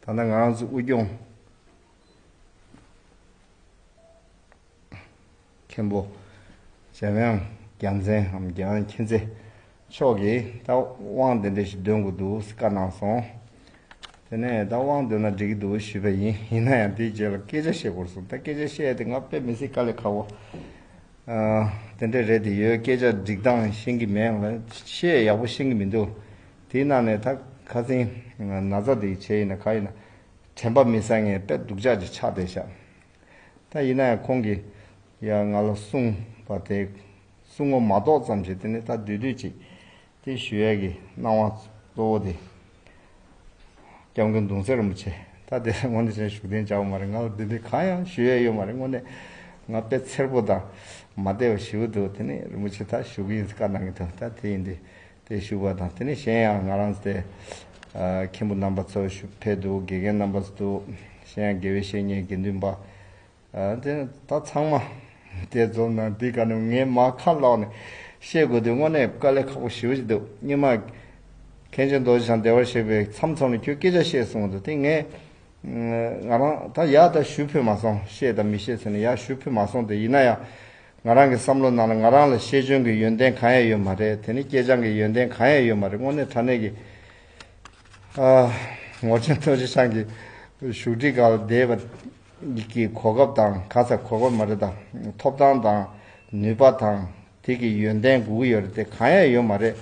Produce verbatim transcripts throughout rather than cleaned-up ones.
ད་ལྟ་ང་རང་ཚོ་དབུས་སྐྱོང་མཁན་པོ་འཇམ་དབྱངས་རྒྱལ་མཚན་འམ་རྒྱལ་དབྱངས་མཁྱེན་བརྩེ་མཆོག་གིས་ད་དབང་དེ་འདྲ་ཞིག་འདོན་དགོས་འདུག་བཀའ་གནང་སོང་། དེ་ནས་ད་དབང་འདོན་ན་འགྲིག་གི་འདུག་ཞུས་པ་ཡིན། ཡིན་ན་ཡང་དེའི་རྗེས་ལ་སྐད་ཆ་བཤད་དགོས་སོང་། ད་སྐད་ཆ་བཤད་དེ་ང་དཔེ་མི་སྲིད་དཀའ་ལས་ཁག་པོ། ཨ། དེ་འདྲ་རེད་དེ་ཡོད། སྐད་ཆ་སྒྲིག་སྟངས་ཤེས་ཀྱི་མེད་ལ་བཤད་ཡག་པོ་ཤེས་ཀྱི་མི་འདུག་དེའི་ནང་ནས་ད་ཁ་སང་ན་ཚ་དེ་བྱས་ཡིན་ན་ག་ཡིན་ན་དྲན་པ་མི་ཟ་མཁན་དཔེ་སྡུག་ཅག་ཅིག་ཆགས་བསྡད་ཤག་ད་ཡིན་ན་ཡང་ཁོང་གིས་ཡ་ང་ལ་གསུངས་པ་དེ་གསུང་ངོ་མ་གཏོགས་ཙམ་ཞིག་དེ་ནི་ད་བསྡུས་བསྡུས་ཅིག་དེ་ཞུ་ཡས་ཀྱི་སྣང་བ་གཙོ་བོ་དེ། སྐྱབས་མགོན་གདུང་སྲས་རིན་པོ་ཆེ། ད་དེ་དངོས་གནས་བྱས་བཞུགས་གདན་འཇགས་པ་མ་རེད། ང་ལ་འདི་འདྲའི་གང་ཡང་ཞུ་ཡས་ཡོད་མ་རེད། དངོས་གནས་ང་དཔེ་འཚེར་པོ་དང་མ་བདེ་བ་ཞེ་པོ་འདུག་དེ་ནས་རིན་པོ་ཆེ་ད་བཞུགས་ཀྱི་ཡིན་བཀའ་གནང་གི་འདུག་ད་དེ་ཡིན་དུས་དེ་བཞུགས་པ་དང་། དེ་ནས་གཞན་ཡང་ང་རང་ཚོ་དེ་ཨ་མཁན་པོ་རྣམ་པ་ཚོ་ཞུ་ཕེབས་འདུག་དགེ་རྒན་རྣམ་པ་ཚོ་འདུག་གཞན་ཡང་དགེ་བའི་བཤེས་གཉེན་དགེ་འདུན་པ། ཨ། དེ་ད་ཚང་མ་དེ་འཛོམས་ན་འདི་ག་ནས་ངས་མ་ཁ་ལོག་ནས་བཤད་དགོས་དུས་དངོས་གནས་དཀའ་ལས་ཁག་པོ་ཞེ་པོ་ཞིག་འདུག་སྔོན་མ་མཁན་ཆེན་རྡོ་རྗེ་འཆང་བདེ་བར་གཤེགས་པའི་མཚམས་ཚོགས་ནས་ཁྱོད་སྐད་ཆ་བཤད་སོང་འདུག་དེ་ངས་ང་རང་ད་ཡག་ད་ཞུ་ཕོད་མ་སོང་། བཤད་དང་མི་བཤད་ཟེར་ནས་ཡག་ཞུ་ཕོད་མ་སོང་། དེ་ཡིན་ན་ཡང་ང་རང་གི་བསམ་བློ་ནང་ལ་ང་རང་ལ་བཤད་རྒྱུན་གྱི་ཡོན་ཏན་གང་ཡང་ཡོད་མ་རེད། དེ་ནི་སྐྱེས་སྦྱངས་ཀྱི་ཡོན་ཏན་གང་ཡང་ཡོད་མ་རེད། དངོས་གནས་དྲང་གནས་ཀྱི་ཨ། ངོར་ཆེན་རྡོ་རྗེ་འཆང་གི་བཞུགས་ཁྲི་སྒང་ལ་བསྡད་པ་གི་གོ་སྐབས་དང་། ག་ས་གོ་སྐབས་མ་རེད་ད། ཐོབ་ཐང་དང་ནུས་པ་དང་དེ་གི་ཡོན་ཏན་དགོས་ཀྱི་ཡོད་རེད་དེ་གང་ཡང་ཡོད་མ་རེད།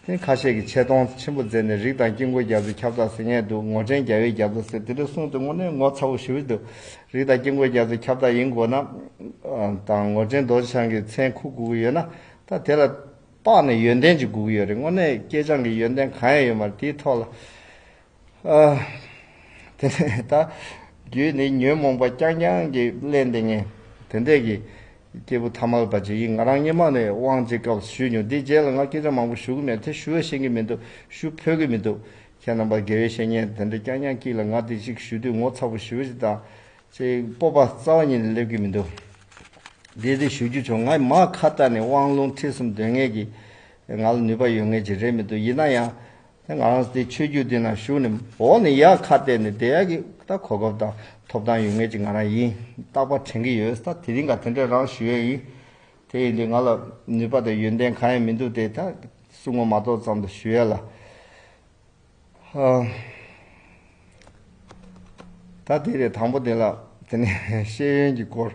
དེ་ཁ་ཤས་ཀྱིས་ཆེ་མཐོང་ཆེན་པོ་མཛད་ནས་རིགས་དང་དཀྱིལ་འཁོར་རྒྱ་མཚོའི་ཁྱབ་བདག་ཟེར་མཁན་འདུག་ངོར་ཆེན་རྒྱལ་བའི་རྒྱ་མཚོ་ཟེར་དེ་འདྲ་གསུངས་དུས་དངོས་གནས་ངོ་ཚ་པོ་ཞེ་པོ་འདུག་རིགས་དང་དཀྱིལ་འཁོར་རྒྱ་མཚོའི་ཁྱབ་བདག་ཡིན་དགོས་ན་དང་ངོར་ཆེན་རྡོ་རྗེ་འཆང་གི་མཚན་ཁུར་དགོས་ཀྱི་ཡོད་ན་ད་དེ་ལ་དཔག་ནས་ཡོན་ཏན་ཅིག་དགོས་ཀྱི་ཡོད་རེད། དངོས་གནས་སྐྱེས་སྦྱངས་ཀྱི་ཡོན་ཏན་གང་ཡང་ཡོད་མ་རེད། དེའི་ཐོག་ལ་ཨ། དེ་ནས་ད་རྒྱུད་ནི་ཉོན་མོངས་པ་རྐྱང་རྐྱང་གིས་བརླན་བསྡད་མཁན་དེ་འདྲས་ཀྱི་སྐྱེས་བུ་ཐ་མལ་པ་ཅིག་ཡིན། ང་རང་སྔོན་མ་ནས་དབང་ཅིག་སྐབས་ཞུས་མྱོང་། དེའི་རྗེས་ལ་ང་སྐད་ཆ་མང་པོ་ཞུ་གི་མེད། དེ་ཞུ་བ་ཤེས་ཀྱི་མི་འདུག་ཞུ་ཕོད་ཀྱི་མི་འདུག་ཁྱེད་རྣམ་པ་དགེ་བའི་བཤེས་གཉེན་དེ་འདྲ་རྐྱང་རྐྱང་དཀྱིལ་ལ་ང་དེ་ཅིག་ཞུ་དུས་ངོ་ཚ་པོ་ཞེ་པོ་ཅིག་དང་། ཅིག་སྤོབས་པ་རྩ་བ་ཉིད་ནས་སླེབས་ཀྱི་མི་འདུག་འདི་འདི་ཞུ་རྒྱུ་བྱུང་། ང་མར་ཁ་བཏགས་ནས་དབང་ལུང་ཁྲིད་གསུམ་འདོན་མཁན་གྱི་ང་ལ་ནུས་པ་ཡོད་མཁན་ཅིག་རེད་མི་འདུག་ཡིན་ན་ཡང་ང་རང་ཚོ་དེ་ཆོས་བརྒྱུད་འདི་ནང་ཞུགས་ནས་འོག་ནས་ཡར་ཁ་གཏད་ནས་བསྡད་ཡག་གི་ད་གོ་སྐབས་དང་ཐོབ་ཐང་ཡོད་མཁན་ཅིག་ང་རང་ཡིན། རྟག་པར་དྲན་གྱི་ཡོད། ད་དེ་རིང་ག་དེ་འདྲ་རང་ཞུ་ཡས་ཡིན། དེ་ཡིན་དུས་ང་ལ་ནུས་པ་དང་ཡོན་ཏན་གང་ཡང་མི་འདུག་དེ་ད་གསུང་ངོ་མ་གཏོགས་ཙམ་དུ་ཞུ་ཡས་ལ། ཨ། ད་དེ་རེད། དང་པོ་དེ་ལ་དེ་ནས་ཤེས་ཡོན་གྱི་སྐོར།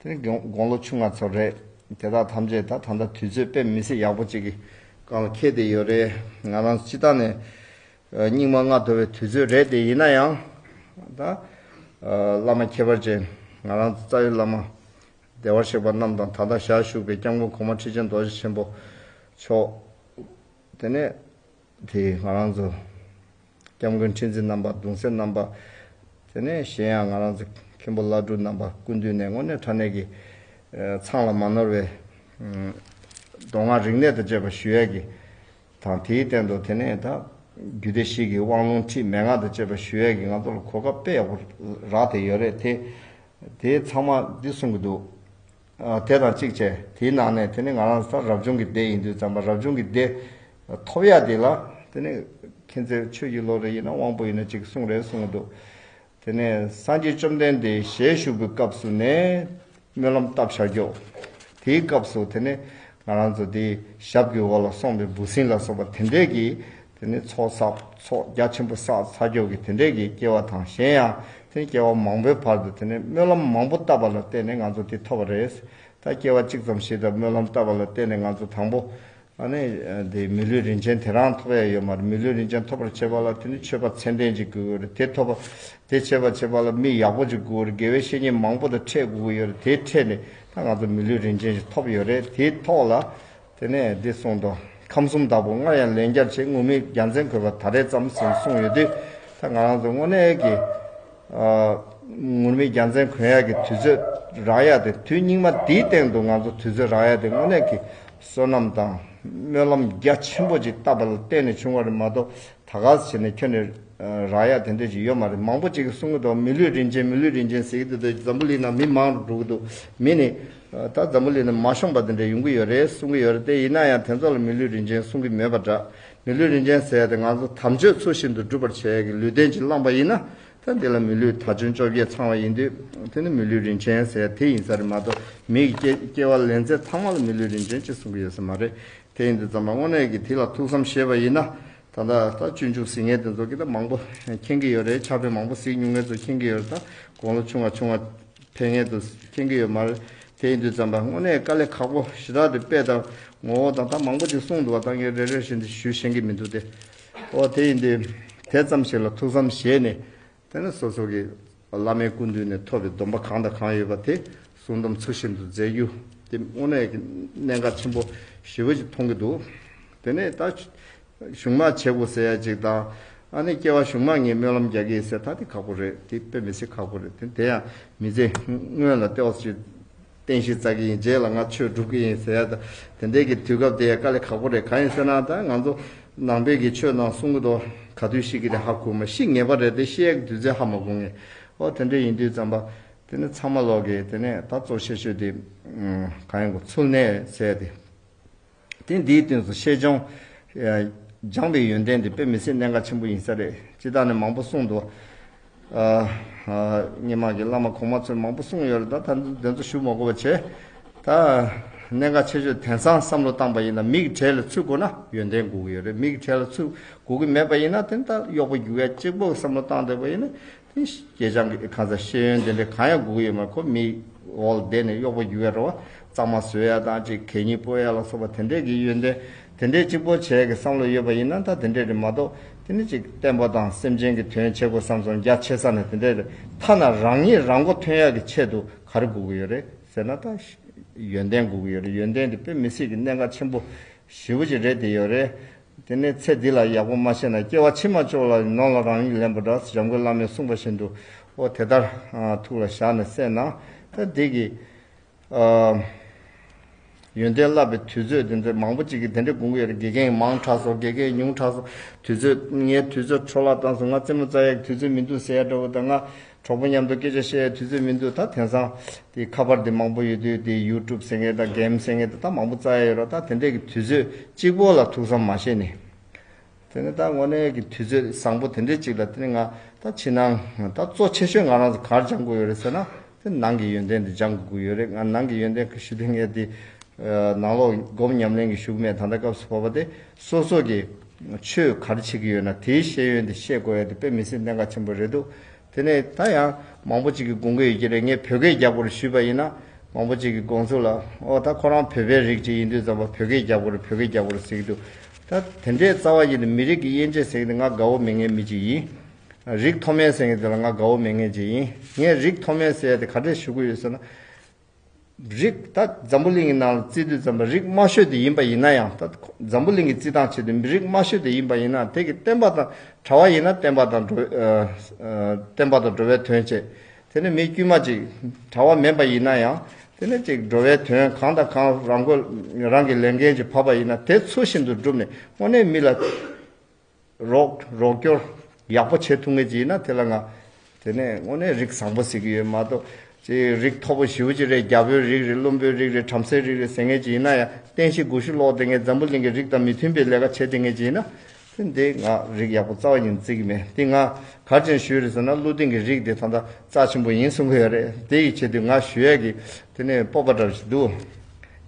དེ་ནས་དགུང་དགུང་ལོ་ཆུང་ང་ཚོ་རེད། དེ་དག་ཐམས་ཅད་ད་ད་ལྟ་དུས་ཚོད་དཔེ་མི་སྲིད་ཡག་པོ་ཅིག་གི་སྒང་ལ་འཁེལ་བསྡད་ཡོད་རེད། ང་རང་སྤྱི་བཏང་ནས་ཨ་སྙིགས་མ་ལྔ་བདོ་བའི་དུས་ཚོད་རེད། དེ་ཡིན་ན་ཡང་ད་ཨ་བླ་མ་ཁྱད་པར་ཅན་ང་རང་ཚོ་རྩ་བའི་བླ་མ་བདེ་བར་གཤེགས་པ་རྣམས་དང་། ད་ལྟ་ཞལ་བཞུགས་པའི་སྐྱབས་མགོན་གོང་མ་ཁྲི་ཆེན་རྡོ་རྗེ་ཆེན་པོ་མཆོག་དེ་ནས་དེ་ང་རང་ཚོ་སྐྱབས་མགོན་ཁྲི་འཛིན་རྣམ་པ། གདུང་སྲས་རྣམ་པ། དེ་ནས་གཞན་ཡང་ང་རང་ཚོ་མཁན་པོ་བླ་སྤྲུལ་རྣམ་པ་སྐུ་མདུན་ནས་དངོས་གནས་དྲང་གནས་ཀྱི་ཨ་མཚང་ལ་མ་ནོར་བའི་ཨ་མདོ་སྔགས་རིག་གནས་དང་བཅས་པ་ཞུ་ཡས་ཀྱི་དང་། དེའི་སྟེང་དུ་དེ་ནས་ད་རྒྱུད་སྡེ་བཞི་གི་དབང་ལུང་ཁྲིད་མན་ངག་དང་བཅས་པ་ཞུ་ཡས་ཀྱི་ང་ཚོ་ལ་གོ་སྐབས་དཔེ་ཡག་པོ་རག་བསྡད་ཡོད་རེད། དེ་དེ་ཚང་མ་འདི་གསུང་གི་འདུག་ཨ། དེ་དང་གཅིག་བྱས་དེའི་ནང་ནས་དེ་ནི་ང་རང་ཚོ་རབ་བྱུང་གི་སྡེ་ཡིན་དུས་ཙམ་པ་རབ་བྱུང་གི་སྡེ་ཐོབ་ཡ་དེ་ལ་དེ་ནི་མཁྱེན་བརྩེ་ཆོས་ཀྱི་བློ་རེ་ཡིན་ན་དབང་པོ་ཡིན་ན་གཅིག་གསུང་རེ་གསུང་གི་འདུག་དེ་ནས་སངས་རྒྱས་བཅོམ་ལྡན་འདས་ཞལ་བཞུགས་པའི་སྐབས་སུ་ནས་སྨོན་ལམ་བཏབ་བཞག་རྒྱུ། དེའི་སྐབས་སུ་དེ་ནས་ང་རང་ཚོ་དེའི་ཞབས་ཀྱི་འོག་ལ་སོང་བའི་འབུ་སྲིན་ལ་སོགས་པ་དེ་འདྲས་ཀྱི་དེ་ནས་ཚོགས་བསགས་ཚོགས་རྒྱ་ཆེན་པོ་བསགས་ཚར་རྒྱུ་གི་དེ་འདྲས་ཀྱི་སྐྱེ་བ་དང་། གཞན་ཡང་དེ་ནས་སྐྱེ་བ་མང་པོའི་བར་དུ་དེ་ནས་སྨོན་ལམ་མང་པོ་བཏབ་པ་ལ་བརྟེན་ནས་ང་ཚོ་དེ་ཐོབ་པ་རེད། ད་སྐྱེ་བ་གཅིག་ཙམ་ཞིག་དང་སྨོན་ལམ་བཏབ་པ་ལ་བརྟེན་ནས་ང་ཚོ་དང་པོ་ཨ་ནི་དེ་མི་ལུས་རིན་ཆེན་དེ་རང་ཐོབ་ཡ་ཡོད་མ་རེད། མི་ལུས་རིན་ཆེན་ཐོབ་པར་བྱེད་པ་ལ་དེ་ནི་ཆོས་པ་ཚད་ལྡན་ཅིག་དགོས་ཀྱི་ཡོད་རེད། དེ་ཐོབ་པ་དེ་བྱེད་པ་བྱེད་པ་ལ་མི་ཡག་པོ་ཅིག་དགོས་ཀྱི་ཡོད་རེད། དགེ་བའི་བཤེས་གཉེན་མང་པོ་དང་འཕྲད་དགོས་ཀྱི་ཡོད་རེད། དེ་འཕྲད་ནས་ད་ང་ཚོ་མི་ལུས་རིན་ཆེན་ཞིག་ཐོབ་ཡོད་རེད། དེའི་ཐོག་ལ་དེ་ནས་འདི་གསུངས་དོ། ཁམས་གསུམ་བདག་པོ་སྔར་ཡང་ལན་བརྒྱར་བྱས། ངུར་སྨྲིག་རྒྱལ་མཚན་གོས་པ་ད་རེས་ཙམ་ཟེར་གསུངས་ཡོད་དུས་ད་ང་རང་ཚོ་དངོས་གནས་ཀྱི་ཨ། ངུར་སྨྲིག་རྒྱལ་མཚན་གོན་ཡག་གི་དུས་ཚོད་རག་ཡག་དེ། དུས་སྙིགས་མ་འདིའི་སྟེང་དུ་ང་ཚོ་དུས་ཚོད་རག་ཡག་དེ་དངོས་གནས་ཀྱི་བསོད་ནམས་དང་སྨོན་ལམ་རྒྱ་ཆེན་པོ་ཅིག་བཏབ་པ་ལ་བརྟེན་ནས་བྱུང་བ་རེད་མ་གཏོགས་ད་ག་ཟེ་བྱས་ནས་ཁྱོན་ནས་རག་ཡག་དེ་འདྲ་ཅིག་ཡོད་མ་རེད། མང་པོ་ཅིག་གིས་གསུང་གི་འདུག་མི་ལུས་རིན་ཆེན་མི་ལུས་རིན་ཆེན་ཟེར་གྱི་འདུག་འཛམ་བུ་གླིང་ནང་མི་མང་རུ་འགྲོ་གི་འདུག་མི་ནི་ད་འཛམ་བུ་གླིང་ནས་མ་ཤོང་པ་དེ་འདྲ་ཡོང་གི་ཡོད་རེད་གསུང་གི་ཡོད་རེད། དེ་ཡིན་ན་ཡང་དེ་ཚོ་ལ་མི་ལུས་རིན་ཆེན་གསུང་གི་མེད་པ་འདྲ། མི་ལུས་རིན་ཆེན་ཟེར་ཡག་དེ་ང་ཚོ་དམ་ཆོས་ཚུལ་བཞིན་དུ་སྒྲུབ་པར་བྱེད་ཡག་གི་ལུས་རྟེན་ཅིག་བླངས་པ་ཡིན་ན། འདི་ལ་མི་ལུས་དག་ཆེན་བཅོ་བརྒྱད་ཚང་བ་ཡིན་དུས། དེ་ནི་མི་ལུས་རིན་ཆེན་ཟེར་དེ་ཡིན་ས་རེད་མ་གཏོགས། མི་གི་སྐྱེ་སྐྱེ་བ་ལེན་ཚད་ཚང་མ་ལ་མི་ལུས་རིན་ཆེན་ཅེས་གསུང་གི་ཡོད་ས་མ་རེད། དེ་ཡིན་དུས་ཙམ་པ་དངོས་གནས་ཀྱི་དེ་ལ་ཐུགས་བསམ་བཞེས་པ་ཡིན་ན། ད་ལྟ་ད་སྤྱོད་འཇུག་གཟིགས་མཁན་དེ་ཚོ་གི་ད་མང་པོ་མཁྱེན་གྱི་ཡོད་རེད། ཕྱག་དཔེ་མང་པོ་གཟིགས་མྱོང་མཁན་ཚོ་མཁྱེན་གྱི་ཡོད་རེད། ད་དགུང་ལོ་ཆུང་བ་ཆུང་བ་ཕེབས་མཁན་ཚོ་མཁྱེན་གྱི་ཡོད་མ་རེད། དེ་ཡིན་དུས་ཙམ་པ་དངོས་གནས་དཀའ་ལས་ཁག་པོ་ཞེ་དྲག་རེད། དཔེ་དང་ངོ་བོ་དང་ད་མང་པོ་ཅིག་གསུངས་འདུག་བ། ད་ངས་རེ་རེ་བཞིན་དུ་ཞུ་ཤེས་ཀྱི་མི་འདུག་སྟེ། ཨོ་དེ་ཡིན་དུས་དེ་ཙམ་ཞིག་ལ་ཐུགས་བསམ་བཞེས་ནས། དེ་ནས་སོ་སོ་གི་བླ་མའི་སྐུ་མདུན་ནས་ཐོབ་པའི་སྡོམ་པ་གང་དང་གང་ཡོད་པ་དེ་སྲུང་སྡོམ་ཚུལ་བཞིན་དུ་མཛད་རྒྱུ་དེ་དངོས་གནས་ཀྱི་གནད་འགག་ཆེན་པོ་ཞེ་པོ་ཅིག་མཐོང་གི་འདུག་དེ་ནས་ད་གཞུང་མང་བྱེད་དགོས་ཟེར་ཡ་ཅིག་དང་། ཨ་ནི་སྐྱེ་བ་གཞུག་མ་ངས་སྨོན་ལམ་རྒྱག་གི་ཡིན་ཟེར་ད་དེ་ཁག་པོ་རེད། དེ་དཔེ་མི་སྲིད་ཁག་པོ་རེད། དེ་དེ་ཡང་མི་ཚེ་སྔོན་ལ་ལྟེ་བ་ཞིག་རྟེན་གཞི་རྩ་གི་ཡིན། རྗེས་ལ་ང་ཆོས་སྒྲུབ་ཀྱི་ཡིན་ཟེར་ཡ་ད་དེ་འདྲའི་གི་དུས་སྐབས་དེ་ཡ་དཀའ་ལས་ཁག་པོ་རེད། གང་ཡིན་ཟེར་ན་ད་ང་ཚོ་ནང་པའི་གི་ཆོས་ནང་གསུང་གི་འདུག་ག་དུས་ཤི་གི་རེད་ཧ་གོ་མ། ཤི་ངེས་པ་རེད་དེ་ཤི་ཡག་གི་དུས་ཚོད་ཧ་མ་གོ་ངེས། ཨོ་དེ་འདྲ་ཡིན་དུས་ཙམ་པ་དེ་ནི་ཚང་མ་ལོག་གི་དེ་ནས་ད་གཙོ་ཆེ་ཤོས་དེ་གང་ཡིན་གོ་ཚུལ་གནས་ཟེར་ཡ་དེ། དེ་འདིའི་སྟེང་དུ་ཤེས་སྦྱོང་སྦྱངས་པའི་ཡོན་ཏན་དེ་དཔེ་མི་སྲིད་གནད་འགག་ཆེན་པོ་ཡིན་ས་རེད། སྤྱིར་བཏང་ནས་མང་པོ་གསུངས་འདུག་ཨ་ཨ་སྔོན་མ་གི་བླ་མ་གོང་མ་ཚོས་མང་པོ་གསུངས་ཡོད་རེད། ད་ད་དེ་ཚོ་ཞུ་མ་དགོས་པ་བྱས། ད་གནད་འགག་ཆེ་ཤོས་དེང་སང་བསམ་བློ་བཏང་པ་ཡིན་ན་མི་གི་གྲལ་ལ་ཚུད་དགོས་ན་ཡོན་ཏན་དགོས་ཀྱི་ཡོད་རེད། མི་གི་གྲལ་ལ་ཚུད་དགོས་ཀྱི་མེད་པ་ཡིན་ན་དེ་ད་གཡོག་པོ་རྒྱུག་ཡ་གཅིག་པོ་གི་བསམ་བློ་བཏང་བསྡད་པ་ཡིན་ན། དེ་སྐྱེས་སྦྱངས་ཀྱི་གང་ཟག་ཤེས་ཡོན་དེ་འདྲ་གང་ཡང་དགོས་ཀྱི་ཡོད་མ་རེད། ཁོ་མི་འོག་ལ་བསྡད་ནས་གཡོག་པོ་རྒྱུག་ཡ་རེད་བ། གཙང་མ་བཟོ་ཡ་དང་ཅིག་གད་སྙིགས་སྤོ་ཡ་ལ་སོགས་པ་དེ་འདྲས་ཀྱི་ཡོན་ཏན་དེ་འདྲས་གཅིག་པོ་བྱས་ཀྱི་བསམ་བློ་ཡོད་པ་ཡིན་ན་ད་དེ་འདྲས་རེད་མ་གཏོགས། དེ་ནི་ཅིག་བསྟན་པ་དང་སེམས་ཅན་གྱི་དོན་བྱེད་དགོས་བསམ་སོང་རྒྱ་ཆེ་ས་ནས་དེ་འདྲས་རེད། ཐ་ན་རང་ཉིད་རང་མགོ་ཐོན་ཡ་གི་ཆེད་དུ་ག་རེ་དགོས་ཀྱི་ཡོད་རེད་ཟེར་ན། ད་ཡོན་ཏན་དགོས་ཀྱི་ཡོད་རེད། ཡོན་ཏན་དེ་དཔེ་མི་སྲིད་ཀྱི་གནད་འགག་ཆེན་པོ་ཞེ་པོ་ཅིག་རེད་དེ་ཡོད་རེད། དེ་ནས་ཚེ་འདི་ལ་ཡག་པོ་མ་བྱས་ན་སྐྱེ་བ་ཕྱི་མ་ལྕོགས་ལ་ནོར་ལ་རང་ཉིད་ལེན་པ་འདྲ། འཇམ་མགོན་བླ་མས་གསུངས་པ་བཞིན་དུ་ཨོ་དེ་ལྟར་ཨ་ཐུགས་ལ་བཞག་ནས་བསྲེས་ན། ད་འདི་གི་ཨ་ཡོན་ཏན་བསླབ་པའི་དུས་ཚོད་དེ་ཚོ་མང་པོ་ཅིག་གིས་དེ་འདྲ་དགོངས་ཀྱི་ཡོད་རེད། དགེ་རྒན་མང་དྲགས་སོང་། དགེ་རྒན་ཉུང་དྲགས་སོང་། དུས་ཚོད་ངའི་དུས་ཚོད་འཕྲོ་བརླག་བཏང་སོང་། ང་རྩེད་མོ་རྩེ་ཡག་དུས་ཚོད་མི་འདུག་ཟེར་ཡ་འདྲ་བོ་དང་། ང་གྲོགས་པོ་མཉམ་དུ་སྐད་ཆ་བཤད་ཡ་དུས་ཚོད་མི་འདུག་ད་དེང་སང་དེ་ཁ་པར་དེ་མང་པོ་ཡོད་དུས་དེ་ཡུ་ཊུབ་ཟེར་མཁན་དང་གེམ་ཟེར་མཁན་དེ་ད་མང་པོ་རྩེ་ཡ་ཡོད་རེད། ད་དེ་འདྲས་ཀྱི་དུས་ཚོད་གཅིག་པོ་ལ་ཐུགས་བསམ་མ་བཞེས་ནས། དེ་ནས་ད་དངོས་གནས་ཀྱི་དུས་ཚོད་བཟང་པོ་དེ་འདྲས་གཅིག་ལ་དེ་ནས་ང་ད་ཕྱི་ནང་ད་གཙོ་ཆེ་ཤོས་ང་རང་ཚོ་ག་རེ་སྦྱང་དགོས་ཡོད་རེད་ཟེར་ན། དེ་ནང་གི་ཡོན་ཏན་དེ་སྦྱང་དགོས་ཀྱི་ཡོད་རེད། ང་ནང་གི་ཡོན་ཏན་གྱི་ཞུ་དུས་ངས་དེ་ནང་ལོགས་སྒོམ་ཉམས་ལེན་གྱི་ཞུ་གི་མེད། ད་ལྟ་སྐབས་སུ་བབ་པ་དེ་སོ་སོ་གི་ཆོས་ག་རེ་བྱེད་ཀྱི་ཡོད་ན་དེའི་ཤེས་ཡོན་དེ་ཤེས་དགོས་ཡ་དེ་དཔེ་མི་སྲིད་གནད་འགག་ཆེན་པོ་རེད་འདུག་དེ་ནས་ད་ཡང་མང་པོ་ཅིག་གིས་དགོངས་ཀྱི་ཡོད་ཀྱི་རེད། ངས་བོད་སྐད་རྒྱག་དགོས་རེད་ཞུས་པ་ཡིན་ན། མང་པོ་ཅིག་གིས་དགོངས་ཚུལ་ལ་ཨོ་ད་ཁོ་རང་བོད་པའི་རིགས་ཅིག་ཡིན་དུས་ཙམ་པ་བོད་སྐད་རྒྱག་དགོས་རེད། བོད་སྐད་རྒྱག་དགོས་རེད་ཟེར་གྱི་འདུག་ད་དེ་འདྲའི་རྩ་བ་ཉིད་ནས་མི་རིགས་ཀྱི་དབྱེ་འབྱེད་ཟེར་གྱི་འདུག་ང་དགའ་བོ་མེད་མཁན་མི་ཅིག་ཡིན། རིགས་མཐོ་དམན་ཟེར་མཁན་དེ་ལ་ང་དགའ་བོ་མེད་མཁན་ཅིག་ཡིན། ངས་རིགས་མཐོ་དམན་ཟེར་ཡ་དེ་ག་འདྲས་ཞུ་གི་ཡོད་ཟེར་ན། རིགས་ད་འཛམ་བུ་གླིང་གི་ནང་ལ་བརྩི་དུས་ཙམ་པ་རིགས་དམའ་ཤོས་དེ་ཡིན་པ་ཡིན་ན་ཡང་། ད་འཛམ་བུ་གླིང་གི་བརྩི་སྟངས་ཆེད་དུ་རིགས་དམའ་ཤོས་དེ་ཡིན་པ་ཡིན་ན། དེ་གི་བསྟན་པ་དང་གྲྭ་བ་ཡིན་ན་བསྟན་པ་དང་འགྲོ་ཨ་ཨ་བསྟན་པ་དང་འགྲོ་བའི་དོན་བྱེད། དེ་ནས་མི་དཀྱུས་མ་ཅིག་གྲྭ་བ་མིན་པ་ཡིན་ན་ཡང་། དེ་ནས་ཅིག་འགྲོ་བའི་དོན་གང་དང་གང་རང་མགོ་རང་གི་ལས་འགན་ཅིག་བབས་པ་ཡིན་ན་དེ་ཚུལ་བཞིན་དུ་བསྒྲུབས་ནས་དངོས་གནས་མི་ལ་རོགས་རོགས་སྐྱོར་ཡག་པོ་བྱེད་ཐུབ་མཁན་ཅིག་ཡིན་ན་དེ་ལ་ང་དེ་ནས་དངོས་གནས་རིགས་བཟང་པོ་ཟེར་གྱི་ཡོད་མ་གཏོགས། ཅིག་རིགས་མཐོ་པོ་ཞེ་པོ་ཅིག་རེད། རྒྱ་བོད་རིགས་རེད། བླུན་པོའི་རིགས་རེད། བྲམ་ཟེའི་རིགས་རེད་ཟེར་མཁན་ཅིག་ཡིན་ན་ཡང་། བསྟན་བཤིག་དགུ་བཤིག་ལོག་བསྡད་མཁན་འཛམ་བུ་གླིང་གི་རིགས་དང་མི་མཐུན་པའི་ལས་ཀ་བྱེད་བསྡད་མཁན་ཅིག་ཡིན་ན། དེ་འདི་ང་རིགས་ཡག་པོ་རྩ་བ་ཉིད་ནས་བརྩི་གི་མེད། དེ་ང་ག་རེ་བྱས་ནས་ཞུས་རེད་ཟེར་ན། ཀླུ་ལྡིང་གི་རིགས་དེ་ད་ལྟ་རྩ་ཆེན་པོ་ཡིན་གསུང་གི་ཡོད་རེད། དེ་ཡི་ཆེད་དུ་ང་ཞུ་ཡས་ཀྱི་དེ་ནས་སྤོབས་པ་འདྲ་ཞིག་འདུག་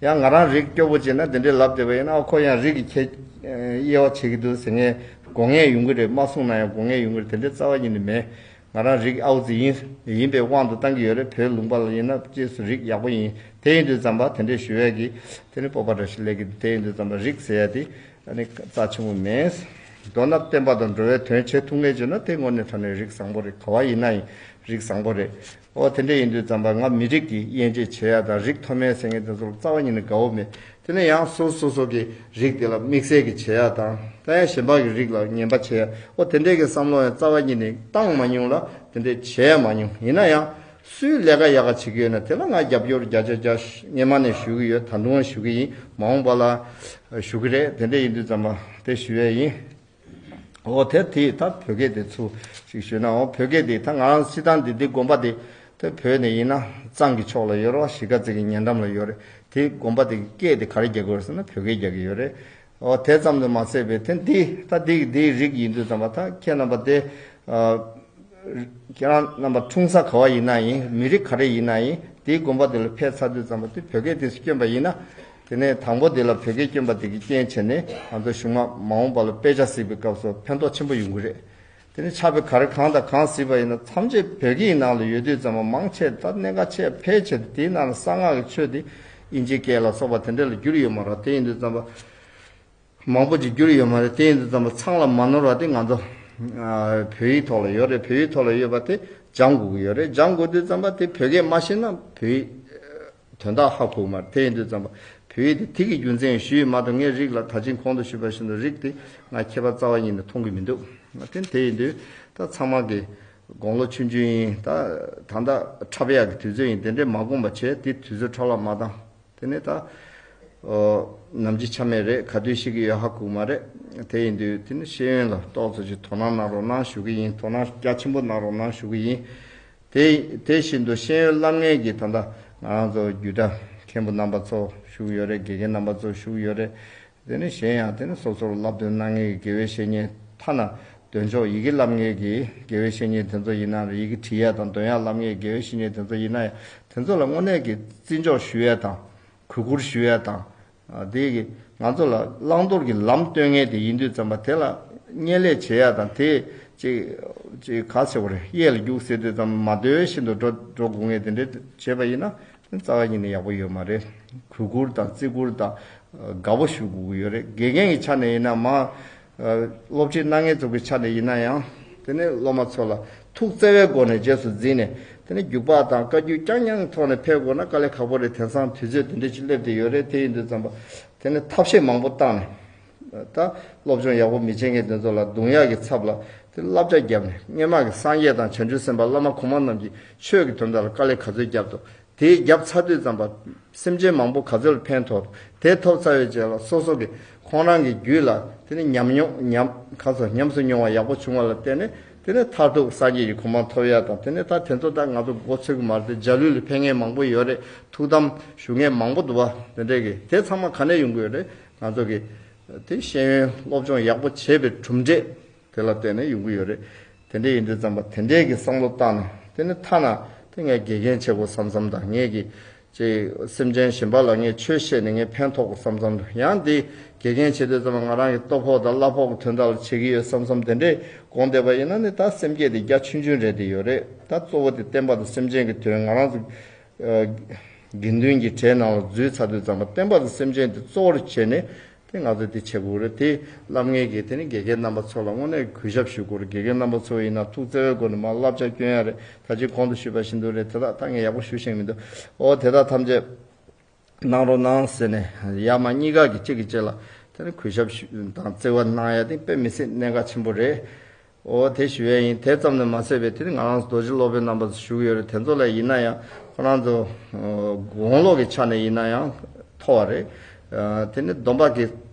ཡང་ང་རང་རིགས་སྐྱོ་པོ་བྱས་ན་དེ་འདྲའི་ལབ་བསྡད་པ་ཡིན་ན། ཨ་ཁོ་ཡང་རིགས་ཀྱི་ཁྱད་དབྱེ་བ་བྱེད་ཀྱི་འདུག་ཟེར་མཁན་དགོངས་མཁན་ཡོང་གི་རེད། མ་གསུངས་ན་ཡང་དགོངས་མཁན་ཡོང་གི་རེད། དེ་འདྲའི་རྩ་བ་ཉིད་ནས་མེད། ང་རང་རིགས་ཨའུ་ཙི་ཡིན། ཡིན་པའི་དབང་དུ་བཏང་གི་ཡོད་རེད། བོད་ལུང་པ་ལ་ཡིན་ན་ཅེས་སུ་རིགས་ཡག་པོ་ཡིན། དེ་ཡིན་དུས་ཙམ་པ་དེ་འདྲས་ཞུ་ཡས་ཀྱི་དེ་ནི་སྤོབས་པ་འདྲ་ཞིག་སླེབས་ཀྱི་འདུག་དེ་ཡིན་དུས་ཙམ་པ་རིགས་ཟེར་ཡ་དེ་ཨ་ནི་རྩ་ཆེན་པོ་མེད། མདོར་ན་བསྟན་པ་དང་འགྲོ་བའི་དོན་བྱེད་ཐུབ་མཁན་བྱུང་ན་དེ་དངོས་གནས་དྲང་གནས་རིགས་བཟང་པོ་རེད། ག་བ་ཡིན་ན་ཡིན་རིགས་བཟང་པོ་རེད། ཨོ་དེ་འདྲས་ཡིན་དུས་ཙམ་པ་ང་མི་རིགས་ཀྱི་དབྱེ་འབྱེད་བྱེད་ཡ་དང་རིགས་མཐོ་དམན་ཟེར་མཁན་དེ་ཚོར་རྩ་བ་ཉིད་ནས་དགའ་བོ་མེད། དེ་ནས་ཡང་སོ་སོ་སོ་གི་རིགས་དེ་ལ་དམིགས་བསལ་གྱི་བྱེད་ཡ་དང་། ད་ཡང་གཞན་པ་གི་རིགས་ལ་ངན་པ་བྱེད་ཡ། ཨོ་དེ་འདྲས་ཀྱི་བསམ་བློ་ཡང་རྩ་བ་ཉིད་ནས་བཏང་མ་མྱོང་ལ་དེ་འདྲས་བྱེད་ཡ་མ་མྱོང་། ཡིན་ན་ཡང་སུའི་ལས་ཀ་ཡག་ག་བྱེད་ཀྱི་ཡོད་ན་དེ་ལ་ང་རྒྱབ་སྐྱོར་བརྒྱ་ཆ་བརྒྱ་སྔོན་མ་ནས་ཞུ་གི་ཡོད། ད་དུང་ཞུ་གི་ཡིན། མ་འོངས་པ་ལ་ཞུ་གི་རེད། དེ་འདྲས་ཡིན་དུས་ཙམ་པ་དེ་ཞུ་ཡ་ཡིན། འོ་དེ་དེ་ད་བོད་སྐད་དེ་ཚུར་ཞིག་ཞུས་ན། འོ་བོད་སྐད་དེ་ད་ང་རང་སྤྱིར་བཏང་འདི་འདི་དགོན་པ་དེ་ད་བོད་ནས་ཡིན་ན་གཙང་གི་ཕྱོགས་ལ་ཡོད་རེད་བ། གཞིས་ཀ་རྩེ་གི་ཉེ་འགྲམ་ལ་ཡོད་རེད། དེ་དགོན་པ་དེ་གི་སྐད་དེ་ག་རེ་རྒྱག་གི་ཡོད་རེད་ཟེར་ན་བོད་སྐད་རྒྱག་གི་ཡོད་རེད། འོ་དེ་ཙམ་དུ་མ་ཟད་པའི་དེ་འདི་ད་འདི་འདིའི་རིགས་ཡིན་དུས་ཙམ་པ་ད་ཁྱེད་རྣམ་པ་དེ་ཨ། ཁྱེད་རང་རྣམ་པ་འཁྲུངས་ས་ག་བ་ཡིན་ན་ཡིན། མི་རིགས་ག་རེ་ཡིན་ན་ཡིན། དེའི་དགོན་པ་དེ་ལ་ཕེབས་ཚར་དུས་ཙམ་པ་དེ་བོད་སྐད་དེ་སྐྱོན་པ་ཡིན་ན། དེ་ནས་དང་པོ་དེ་ལ་བོད་སྐད་སྐྱོན་པ་དེ་གི་རྐྱེན་བྱས་ནས་ང་ཚོ་གཞུང་མང་མ་འོངས་པ་ལ་དཔེ་ཆ་གཟིགས་པའི་སྐབས་སུ་ཕན་ཐོགས་ཆེན་པོ་ཡོང་གི་རེད། དེ་ནས་ཕྱག་དཔེ་ག་རེ་གང་དང་གང་གཟིགས་པ་ཡིན་ན་ཐམས་ཅད་བོད་སྐད་ནང་ལ་ཡོད་དུས་ཙམ་པ་མང་ཆེ་ད་གནད་འགག་ཆེ་ཕལ་ཆེར་དེའི་ནང་ལ་གསང་སྔགས་ཀྱི་ཆོས་དེ་དབྱིན་ཇིའི་སྐད་ལ་སོགས་པ་དེ་འདྲ་ལ་བསྒྱུར་ཡོད་མ་རེད། དེ་ཡིན་དུས་ཙམ་པ། མང་པོ་ཅིག་བསྒྱུར་ཡོད་མ་རེད། དེ་ཡིན་དུས་ཙམ་པ་ཚང་ལ་མ་ནོར་བ་དེ་ང་ཚོ་ཨ་བོད་ཡིག་ཐོག་ལ་ཡོད་རེད། བོད་ཡིག་ཐོག་ལ་ཡོད་པ་དེ་སྦྱང་དགོས་ཀྱི་ཡོད་རེད། སྦྱང་དགོས་དུས་ཙམ་པ་དེ་བོད་སྐད་མ་ཤེས་ན་བོད་ཡིག་དོན་དག་ཧ་གོ་གི་མ་རེད། དེ་ཡིན་དུས་ཙམ་པ་བོད་ཡིག་དེ་དེ་གི་རྒྱུ་མཚན་ཞུས་མ་གཏོགས་ངས་རིགས་ལ་ད་ཅིང་གོང་དུ་ཞུས་པ་བཞིན་དུ་རིགས་དེ་ང་ཁྱད་པར་རྩ་བ་ཉིད་ནས་མཐོང་གི་མི་འདུག་དེ་དེ་ཡིན་དུས་ད་ཚང་མ་གི་དགུང་ལོ་ཆུང་ཆུང་ཡིན། ད་ད་ལྟ་འཁྲབ་ཡག་གི་དུས་ཚོད་ཡིན། དེ་འདྲས་མ་དགོངས་པ་བྱས་དེ་དུས་ཚོད་འཕྲོ་བརླག་མ་བཏང་། དེ་ནས་ད། ཨོ། ནམ་འཆི་ཆ་མེད་རེད། ག་དུས་ཤི་གི་ཡོད་ཧ་གོ་མ་རེད། དེ་ཡིན་དུས་དེ་ནི་ཤེས་ཡོན་ལ་ཏོག་ཙམ་ཅིག་དོ་སྣང་གནང་རོགས་གནང་ཞུ་གི་ཡིན། དོ་སྣང་རྒྱ་ཆེན་པོ་གནང་རོགས་གནང་ཞུ་གི་ཡིན། དེ་དེ་བཞིན་དུ་ཤེས་ཡོན་བསླབ་མཁན་གྱི་ད་ལྟ་ང་རང་ཚོ་རྒྱུད་གྲྭ་མཁན་པོ་རྣམ་པ་ཚོ་ཞུ་གི་ཡོད་རེད། དགེ་རྒན་རྣམ་པ་ཚོ་ཞུ་གི་ཡོད་རེད། དེ་ནི་གཞན་ཡང་དེ་ནི་སོ་སོར་བསླབ་སྟོན་གནང་མཁན་གྱི་དགེ་བའི་བཤེས་གཉེན། ཐ་ན་འདོན་ཆོག་ཡི་གེ་བསླབ་མཁན་གྱི་དགེ་བའི་བཤེས་གཉེན་དེ་ཚོ་ཡིན་ན་རེད། ཡི་གེ་འབྲི་ཡ་དང་འདོན་ཡ་བསླབ་མཁན་གྱི་དགེ་བའི་བཤེས་གཉེན་དེ་ཚོ་ཡིན་ན་ཡང་དེ་ཚོ་ལ་དངོས་གནས་ཀྱི་བརྩི་འཇོག་ཞུ་ཡ་དང་། གུས་བཀུར་ཞུ་ཡ་དང་། ཨ། དེ་གི་ང་ཚོ་ལ་བླང་དོར་གྱི་ལམ་སྟོན་མཁན་དེ་ཡིན་དུས་ཙམ་པ་དེ་ལ་བརྙས་ལས་བྱེད་ཡ་དང་དེ་ཅིག་ཅིག་ག་ཟེར་བ་རེད། གཡས་ལ་རྒྱུགས་ཟེར་དུས་ཙམ་པ་མ་འདོད་བཞིན་དུ་འགྲོ་འགྲོ་དགོས་མཁན་དེ་འདྲ་བྱས་པ་ཡིན་ན་རྩ་བ་ཉིད་ནས་ཡག་པོ་ཡོད་མ་རེད། གུས་བཀུར་དང་བརྩི་བཀུར་དང་དགའ་པོ་ཞུ་དགོས་ཀྱི་ཡོད་རེད། དགེ་རྒན་གྱི་ཆ་ནས་ཡིན་ན་མ། སློབ་ཁྲིད་གནང་མཁན་ཚོ་གི་ཆ་ནས་ཡིན་ན་ཡང་དེ་ནས་སློབ་མ་ཚོ་ལ་ཐུགས་བརྩེ་བའི་སྒོ་ནས་རྗེས་སུ་འཛིན་ནས་དེ་ནས་རྒྱུགས་པ་དང་བཀའ་བཀྱོན་རྐྱང་རྐྱང་གི་ཐོག་ནས་ཕེབས་དགོས་ན་དཀའ་ལས་ཁག་པོ་རེད། དེང་སང་དུས་ཚོད་དེ་འདྲ་ཅིག་སླེབས་བསྡད་ཡོད་རེད། དེ་ཡིན་དུས་ཙམ་པ་དེ་ནས་ཐབས་ཤེས་མང་པོ་བཏང་ནས་ད་སློབ་སྦྱོང་ཡག་པོ་མི་བྱེད་མཁན་དེ་ཚོ་ལ་རྡུང་ཡག་གི་ཚབ་ལ་དེ་བསླབ་བྱ་བརྒྱབ་ནས་སྔོན་མ་གི་སངས་རྒྱས་དང་བྱང་ཆུབ་སེམས་དཔའ་བླ་མ་གོང་མ་རྣམས་ཀྱི་ཆོས་ཀྱི་དོན་དག་ལ་དཀའ་ལས་ག་ཚོད་བརྒྱབ་འདུག་དེ་བརྒྱབ་ཚར་དུས་ཙམ་པ་སེམས་ཅན་མང་པོ་ག་ཚོད་ལ་ཕན་ཐོགས། དེ་ཐོབ་ཚར་བའི་རྗེས་ལ་སོ་སོ་གི་ཁོང་རང་གི་རྒྱུད་ལ་དེ་ནི་ཉམས་མྱོང་ཉམས་ག་ཚོད་ཉམས་སུ་མྱོང་བ་ཡག་པོ་བྱུང་བ་ལ་བརྟེན་ནས་དེ་ནི་མཐར་ཐུག་སངས་རྒྱས་ཀྱི་གོ་འཕང་ཐོབ་ཡ་དང་། དེ་ནི་ད་དེ་ཚོ་ད་ང་ཚོ་མགོ་ཚོད་ཀྱི་མ་རེད་དེ། འཇའ་ལུས་ལ་ཕན་མཁན་མང་པོ་ཡོད་རེད། ཐུགས་དམ་ཞུ་མཁན་མང་པོ་འདུག་བ། དེ་འདྲས་ཀྱི་དེ་ཚང་མ་ག་ནས་ཡོང་གི་ཡོད་རེད། ང་ཚོ་གི་དེ་ཤེས་ཡོན་སློབ་སྦྱོང་ཡག་པོ་བྱས་པའི་གྲུབ་འབྲས། དེ་ལ་བརྟེན་ནས་ཡོང་གི་ཡོད་རེད། དེ་འདྲ་ཡིན་དུས་ཙམ་པ་དེ་འདྲའི་གི་བསམ་བློ་བཏང་ནས་དེ་ནི་ཐ་ན་དེ་ངས་དགེ་རྒན་བྱེད་དགོས་བསམ་བསམ་དང་། ངས་ཀྱི་ཅིག་སེམས་ཅན་གཞན་པ་ལ་ངས་ཆོས་བཤད་ནས་ངས་ཕན་ཐོགས་དགོས་བསམ་བསམ་དང་། ཡང་འདི་དགེ་རྒན་བྱེད་དུས་ཙམ་པ་ང་རང་གི་ལྟོ་ཕོག་དང་གླ་ཕོག་གི་དོན་དག་ལ་བྱེད་ཀྱི་ཡོད་བསམ་བསམ་དེ་འདྲས་དགོངས་བསྡད་པ་ཡིན་ན་ནི་ད་སེམས་བསྐྱེད་དེ་རྒྱ་ཆུང་ཆུང་རེད་དེ་ཡོད་རེད། ད་གཙོ་བོ་དེ་བསྟན་པ་དང་སེམས་ཅན་གྱི་དོན། ང་རང་ཚོ་དགེ་འདུན་གྱི་གྲས་ནང་ལ་འཛུལ་ཚར་དུས་ཙམ་པ་བསྟན་པ་དང་སེམས་ཅན་དེ་གཙོ་བོར་བྱས་ནས་དེ་ང་ཚོས་དེ་བྱེད་དགོས་རེད། དེ་བསླབ་མཁན་གྱི་དེ་ནི་དགེ་རྒན་རྣམ་པ་ཚོ་ལ་དངོས་གནས་གུས་ཞབས་ཞུ་དགོས་རེད། དགེ་རྒན་རྣམ་པ་ཚོ་ཡིན་ན་ཐུགས་བརྩེ་བའི་སྒོ་ནས་མར་བསླབ་བྱ་སྐྱོན་ཡ་རེད། ད་ཅི་གོང་དུ་ཞུས་པ་བཞིན་དུ་རེད། དེ་དག་ད་ངས་ཡག་པོ་ཞུ་ཤེས་མི་འདུག་ཨོ་དེ་དག་ཐམས་ཅད་གནང་རོགས་གནང་ཟེར་ནས་ཡར་མར་གཉིས་ཀ་གི་གཅིག་གིས་གཅིག་ལ་དེ་ནི་གུས་ཞབས་ཞུ་དང་བརྩེ་བ་གནང་ཡ་དེ་དཔེ་མི་སྲིད་གནད་འགག་ཆེན་པོ་རེད། ཨོ་དེ་ཞུ་ཡས་ཡིན། དེ་ཙམ་ནས་མ་ཟད་པའི་དེ་ནི་ང་རང་ཚོ་རྡོ་རྗེ་སློབ་དཔོན་རྣམ་པ་ཚོ་བཞུགས་ཡོད་རེད། དེ་ཚོ་ལ་ཡིན་ན་ཡང་ཁོ་རང་ཚོ་དགུང་ལོ་གི་ཆ་ནས་ཡིན་ན་ཡང་མཐོ་བ་རེད། དེ་ནི་སྡོམ་པ་གི་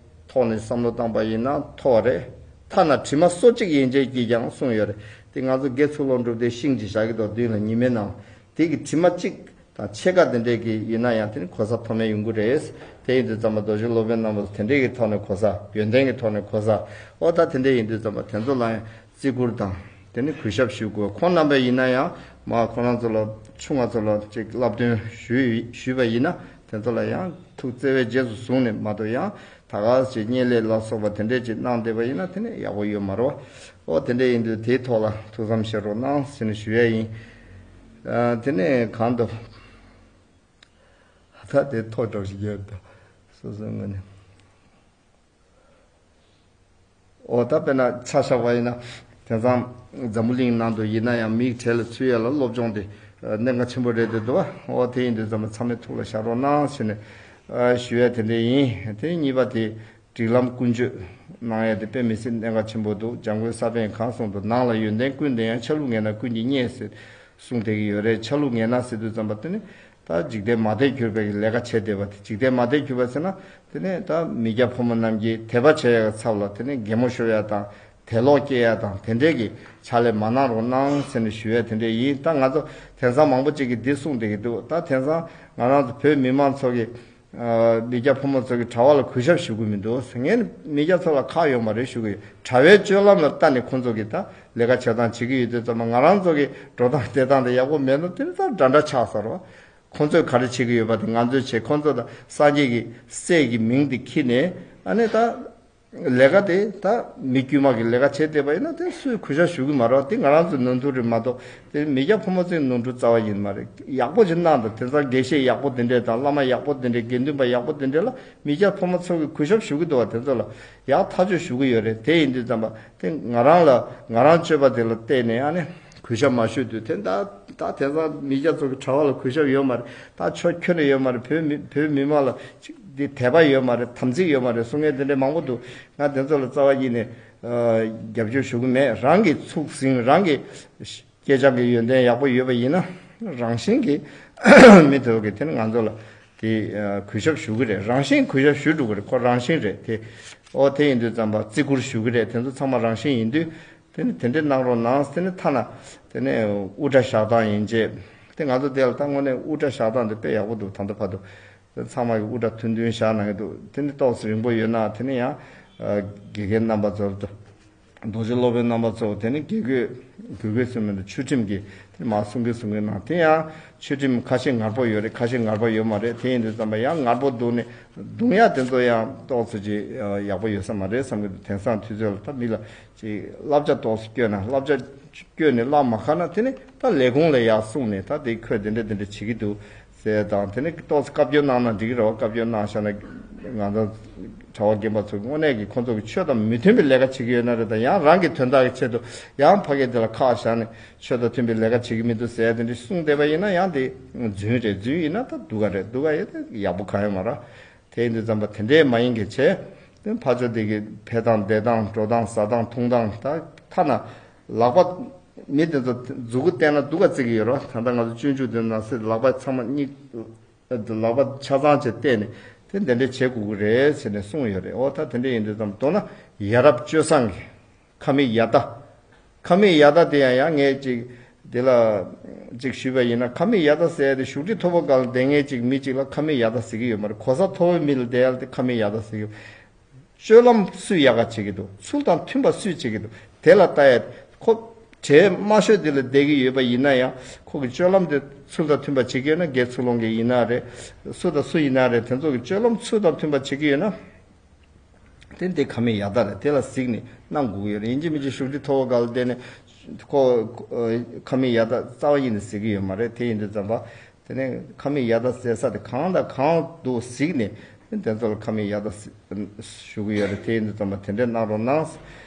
ཐོག་ནས་བསམ་བློ་བཏང་པ་ཡིན་ན་མཐོ་བ་རེད། ཐ་ན་དྲི་མ་སོ་གཅིག་ཡན་ཆད་ཀྱིས་ཀྱང་གསུངས་ཡོད་རེད། དེ་ང་ཚོ་དགེ་ཚུལ་སློང་སྒྲུབ་སྡེ་ཤིང་གཅིག་བཞག་གི་འདུག་མདུན་ལ་ཉི་མའི་ནང་། དེ་གི་དྲི་མ་གཅིག་དང་ཕྱེད་ཀ་དེ་འདྲས་ཀྱི་ཡིན་ན་ཡང་དེ་ནི་གོ་ས་མཐོ་དམན་ཡོང་གི་རེད། དེ་ཡིན་དུས་ཙམ་པ་རྡོ་རྗེ་སློབ་དཔོན་རྣམ་པ་དེ་འདྲས་ཀྱི་ཐོག་ནས་གོ་ས། ཡོན་ཏན་གྱི་ཐོག་ནས་གོ་ས། ཨོ་ད་དེ་འདྲས་ཡིན་དུས་ཙམ་པ་དེ་ཚོ་ལ་ཡང་བརྩི་བཀུར་དང་དེ་ནི་གུས་ཞབས་ཞུ་དགོས། ཁོང་རྣམ་པ་ཡིན་ན་ཡང་མ་ཁོ་རང་ཚོ་ལ་ཆུང་བ་ཚོ་ལ་ཅིག་བསླབ་སྟོན་ཞུས་ཞུས་པ་ཡིན་ན་དེ་ཚོ་ལ་ཡང་ཐུགས་བརྩེ་བས་རྗེས་སུ་བཟུང་ནས་མ་གཏོགས་ཡང་ད་ག་ཅིག་བརྙས་ལས་ལ་སོགས་པ་དེ་འདྲས་ཅིག་གནང་བསྡད་པ་ཡིན་ན་དེ་ནི་ཡག་པོ་ཡོད་མ་རེད་བ། ཨོ་དེ་འདྲ་ཡིན་དུས་དེའི་ཐོག་ལ་ཐུགས་བསམ་བཞེས་རོགས་གནང་ཟེར་ནས་ཞུ་ཡས་ཡིན། ཨ་དེ་ནས་གང་དུ་ད་དེ་ཐོག་གྲབས་ཤིག་ཡོད་ད། སོ་སོའི་ངོས་ནས། ཨོ་ད་དཔེར་ན་ཆ་བཞག་པ་ཡིན་ན་དེང་སང་འཛམ་བུ་གླིང་ནང་དུ་ཡིན་ན་ཡང་མིའི་གྲས་ལ་ཚུད་ཡས་ལ་སློབ་སྦྱོང་དེ་གནད་འགག་ཆེན་པོ་རེད་དེ་འདུག་བ། ཨོ་དེ་ཡིན་དུས་ཙམ་པ་ཚང་མས་ཐུགས་ལ་བཞག་རོགས་གནང་ཟེར་ནས་ཞུ་ཡས་དེ་འདྲ་ཡིན། དེ་གཉིས་པ་དེ། སྒྲིག་ལམ་ཀུན་སྤྱོད་གནང་ཡ་དེ་དཔེ་མི་སྲིད་གནད་འགག་ཆེན་པོ་འདུག་འཇམ་མགོན་ས་པཎ་གང་གསུངས་འདུག་ནང་ལ་ཡོན་ཏན་ཀུན་ལྡན་ཡང་། ཆ་ལུགས་ངན་ན་ཀུན་གྱིས་བརྙས་ཟེར་གསུངས་བསྡད་ཀྱི་ཡོད་རེད། ཆ་ལུགས་ངན་ན་ཟེར་དུས་ཙམ་པ་དེ་ནི་ད་འཇིག་རྟེན་མ་དད་གྱུར་པའི་ལས་ཀ་བྱས་བསྡད་པ་དེ། འཇིག་རྟེན་མ་དད་གྱུར་པ་ཟེར་ན་དེ་ནི་ད་མི་སྐྱ་ཕོ་མོ་རྣམས་ཀྱིས་དད་པ་བྱེད་ཡ་གི་ཚབ་ལ་དེ་ནི་གད་མོ་ཤོར་ཡ་དང་དད་ལོག་སྐྱེ་ཡ་དང་དེ་འདྲས་ཀྱི་ཕྱག་ལས་མ་གནང་རོགས་གནང་ཟེར་ནས་ཞུ་ཡ་དེ་འདྲས་ཡིན། ད་ང་ཚོ་དེང་སང་མང་པོ་ཅིག་གིས་འདི་གསུངས་བསྡད་ཀྱི་འདུག་ད་དེང་སང་ང་རང་ཚོ་བོད་མི་མང་ཚོ་གིས། མི་སྐྱ་ཕོ་མོ་ཚོ་གི་གྲྭ་བ་ལ་གུས་ཞབས་ཞུ་གི་མི་འདུག་ངས་མི་སྐྱ་ཚོ་ལ་ཁག་ཡོད་མ་རེད་ཞུ་གི་ཡོད། གྲྭ་བའི་སྤྱོད་ལམ་ལ་ལྟ་ནས་ཁོང་ཚོ་གི་ད་ལས་ཀ་བྱེད་སྟངས་བྱེད་ཀྱི་ཡོད་དུས་ཙམ་པ། ང་རང་ཚོ་གི་འགྲོ་སྟངས་བསྡད་སྟངས་དེ་ཡག་པོ་མེད་ན་དེ་ནི་ད་འདྲ་འདྲ་ཆགས་ཚར་བ། ཁོང་ཚོས་ག་རེ་བྱེད་ཀྱི་ཡོད་པ་དེ་ང་ཚོས་བྱེད། ཁོང་ཚོ་ད་སངས་རྒྱས་ཀྱི་སྲས་ཀྱི་མིང་དེ་ཁྱེར་ནས་ཨ་ནི་ད་ལས་ཀ་དེ་ད་མི་དཀྱུས་མ་གི་ལས་ཀ་བྱེད་བསྡད་པ་ཡིན་ན་དེ་སུས་གུས་ཞབས་ཞུ་གི་མ་རེད། དེ་ང་རང་ཚོའི་ནོར་འཁྲུལ་རེད་མ་གཏོགས་དེ་མི་སྐྱ་ཕོ་མོ་ཚོའི་ནོར་འཁྲུལ་རྩ་བ་ཡིན་མ་རེད། ཡག་པོ་ཅིག་གནང་དང་། དེང་སང་དགེ་བཤེས་ཡག་པོ་དེ་འདྲས་དང་། བླ་མ་ཡག་པོ་དེ་འདྲས། དགེ་འདུན་པ་ཡག་པོ་དེ་འདྲས་ལ་མི་སྐྱ་ཕོ་མོ་ཚོ་གི་གུས་ཞབས་ཞུ་གི་འདུག་བ། དེ་ཚོ་ལ་ཡག་ཐག་ཆོད་ཞུ་གི་ཡོད་རེད། དེ་ཡིན་དུས་ཙམ་པ་དེ་ང་རང་ལ་ང་རང་སྤྱོད་པ་དེ་ལ་བལྟས་ནས་ཨ་ནི་གུས་ཞབས་མ་ཞུས་དུས་དེ་ད་ད་དེང་སང་མི་སྐྱ་ཚོ་གི་གྲྭ་བ་ལ་གུས་ཞབས་ཡོད་མ་རེད། ད་ཆོ་ཁྱོན་ནས་ཡོད་མ་རེད། བོད་མི་བོད་མི་མང་ལ་ཅིག་འདི་དད་པ་ཡོད་མ་རེད། དམ་ཚིག་ཡོད་མ་རེད་གསུང་མཁན་དེ་འདྲ་མང་པོ་འདུག་ང་དེ་ཚོ་ལ་རྩ་བ་ཉིད་ནས་རྒྱབ་སྐྱོར་ཞུ་གི་མེད། རང་གི་ཚུགས་ཟིན། རང་གི་སྐྱེས་སྐྱག་གི་ཡོན་ཏན་ཡག་པོ་ཡོད་པ་ཡིན་ན་རང་བཞིན་གྱིས་མི་དེ་ཚོ་གི་དེ་ནི་ང་ཚོ་ལ་དེ་གུས་ཞབས་ཞུ་གི་རེད། རང་བཞིན་གུས་ཞབས་ཞུ་འགྲོ་གི་རེད། ཁོ་རང་བཞིན་རེད་དེ། ཨོ་དེ་ཡིན་དུས་ཙམ་པ་བརྩི་བཀུར་ཞུ་གི་རེད། དེ་ཚོ་ཚང་མ་རང་བཞིན་ཡིན་དུས། དེ་ནི་དེ་འདྲས་གནང་རོགས་གནང་། དེ་ནི་ཐ་ན་དེ་ནས་དབུ་སྐྲ་བཞག་སྟངས་ཡིན་བྱས། དེ་ང་ཚོ་དེ་ལ་ད་དངོས་གནས་དབུ་སྐྲ་བཞག་སྟངས་དེ་དཔེ་ཡག་པོ་འདུག་ད་ལྟ་བར་དུ་དེ་ཚང་མ་གི་དབུ་སྐྲ་ཐུང་ཐུང་བཞག་གནང་གི་འདུག་དེ་ནི་ཏོག་ཙམ་རིང་པོ་ཡོད་ན་དེ་ནི་ཡང་དགེ་རྒན་རྣམ་པ་ཚོར་དུ། རྡོ་རྗེ་སློབ་དཔོན་རྣམ་པ་ཚོ་དེ་ནི་དགེ་བསྐོས་དགེ་བསྐོས་ཟེར་མི་འདུག་ཆོས་ཁྲིམས་ཀྱི་དེ་ནི་མར་གསུང་གི་གསུང་གི་གནང་། དེ་ཡང་ཆོས་ཁྲིམས་ཁ་ཤས་ངར་པོ་ཡོད་རེད། ཁ་ཤས་ངར་པོ་ཡོད་མ་རེད། དེ་ཡིན་དུས་ཙམ་པ་ཡང་ངར་པོ་འདུག་ནས་རྡུང་ཡག་དེ་ཚོ་ཡང་ཏོག་ཙམ་ཅིག་ཡག་པོ་ཡོད་ས་མ་རེད་བསམ་གི་འདུག་དེང་སང་དུས་ཚོད་ལ་ད་མི་ལ་ཅིག་བསླབ་བྱ་ཏོག་ཙམ་བསྐྱོན་ན། བསླབ་བྱ་བསྐྱོན་ནས་བསླབ་མ་ཁ་ན་དེ་ནི་ད་ལས་ཁུངས་ལ་ཡར་གསུངས་ནས་ད་དེ་ཁོས་དེ་འདྲ་དེ་འདྲ་བྱེད་ཀྱི་འདུག་ཟེར་དང་། དེ་ནི་ཏོག་ཙམ་བཀའ་བཀྱོན་གནང་ན་འགྲིག་གི་རེད་བ། བཀའ་བཀྱོན་གནང་བཞག་ན་ང་ཚོ་གྲྭ་པ་རྒན་པ་ཚོ་དངོས་གནས་ཀྱི་ཁོང་ཚོ་གི་ཆོས་དང་མི་མཐུན་པའི་ལས་ཀ་བྱེད་ཀྱི་ཡོད་ན་རེད། ད་ཡང་རང་གི་དོན་དག་གི་ཆེད་དུ་ཡང་ཕ་གི་དེ་ལ་ཁག་བཞག་ནས་ཆོས་དང་མཐུན་པའི་ལས་ཀ་བྱེད་ཀྱི་མི་འདུག་ཟེར་དེ་འདྲ་གསུངས་བསྡད་པ་ཡིན་ན་ཡང་དེ་རྫུན་རེད། རྫུན་ཡིན་ན་ད་སྡུག་ག་རེད། སྡུག་ག་ཡོད་དེ་ཡག་པོ་གང་ཡོད་མ་རེད། དེ་ཡིན་དུས་ཙམ་པ་དེ་འདྲས་མ་ཡིན་གྱི་བྱས། དེ་ཕར་ཕྱོགས་དེ་གི་ཕེབས་སྟངས་བསྡད་སྟངས་འགྲོ་སྟངས་ཟ་སྟངས་འཐུང་སྟངས། ད་ཐ་ན་ལག་པ་མི་དེ་ཚོ་མཛུ་གུ་བསྟན་ན་སྡུག་ག་བརྩི་གི་ཡོད་རེད། ད་ལྟ་ང་ཚོ་སྤྱོད་འཇུག་དེ་ནང་གསེས་ལག་པ་ཚང་མ་གཉིས་ལག་པ་ཆ་ཚང་བྱས་བསྟན་ནས་དེ་འདི་འདྲས་བྱེད་དགོས་ཀྱི་རེད་ཟེར་ནས་གསུངས་ཡོད་རེད། འོ་ད་དེ་འདྲས་ཡིན་དུས་ཙམ་མདོར་ན་ཡ་རབས་སྤྱོད་བཟང་གི་ཁ་མིག་ཡ་ད། ཁ་མིག་ཡ་ད་དེ་ཡང་ཡང་ངས་ཅིག་དེ་ལ་ཅིག་ཞུས་པ་ཡིན་ན། ཁ་མིག་ཡ་ད་ཟེར་དེ་བཞུགས་ཁྲི་མཐོ་པོ་སྒང་ལ་བསྡད་མཁན་ཅིག་མི་ཅིག་ལ་ཁ་མིག་ཡ་ད་ཟེར་གྱི་ཡོད་མ་རེད། གོ་ས་མཐོ་པོའི་མི་ལ་བསྡད་ཡ་དེ་ཁ་མིག་ཡ་ད་ཟེར་གྱི་ཡོད། སྤྱོད་ལམ་སུས་ཡག་ག་བྱེད་ཀྱི་འདུག་ཚུལ་དང་མཐུན་པ་སུས་བྱེད་ཀྱི་འདུག་དེ་ལ་ལྟ་ཡ། ཁོ་གྲལ་དམའ་ཤོས་དེ་ལ་བསྡད་ཀྱི་ཡོད་པ་ཡིན་ན་ཡང་ཁོ་གི་སྤྱོད་ལམ་དེ་ཚུལ་དང་མཐུན་པ་བྱེད་ཀྱི་ཡོད་ན། དགེ་ཚུལ་སློང་གི་ཡིན་ན་རེད། སུ་དང་སུ་ཡིན་ན་རེད། དེ་ཚོ་གི་སྤྱོད་ལམ་ཚུལ་དང་མཐུན་པ་བྱེད་ཀྱི་ཡོད་ན། དེ་འདི་ཁ་མིག་ཡ་ད་རེད། དེ་ལ་གཟིགས་ནས་གནང་དགོས་ཀྱི་ཡོད་རེད། ཡིན་གཅིག་མིན་གཅིག་བཞུགས་ཁྲི་མཐོ་བོ་སྒང་ལ་བསྡད་ནས་ཁོ་ཁ་མིག་ཡ་ད་རྩ་བ་ཉིད་ནས་གཟིགས་ཀྱི་ཡོད་མ་རེད། དེ་ཡིན་དུས་ཙམ་པ་དེ་ནས་ཁ་མིག་ཡ་ད་ཟེར་ས་དེ་གང་དང་གང་འདུག་གཟིགས་ནས་དེ་ཚོ་ལ་ཁ་མིག་ཡ་ད་ཞུ་གི་ཡོད་རེད། དེ་ཡིན་དུས་ཙམ་པ་དེ་འདྲས་གནང་རོགས་གནང་།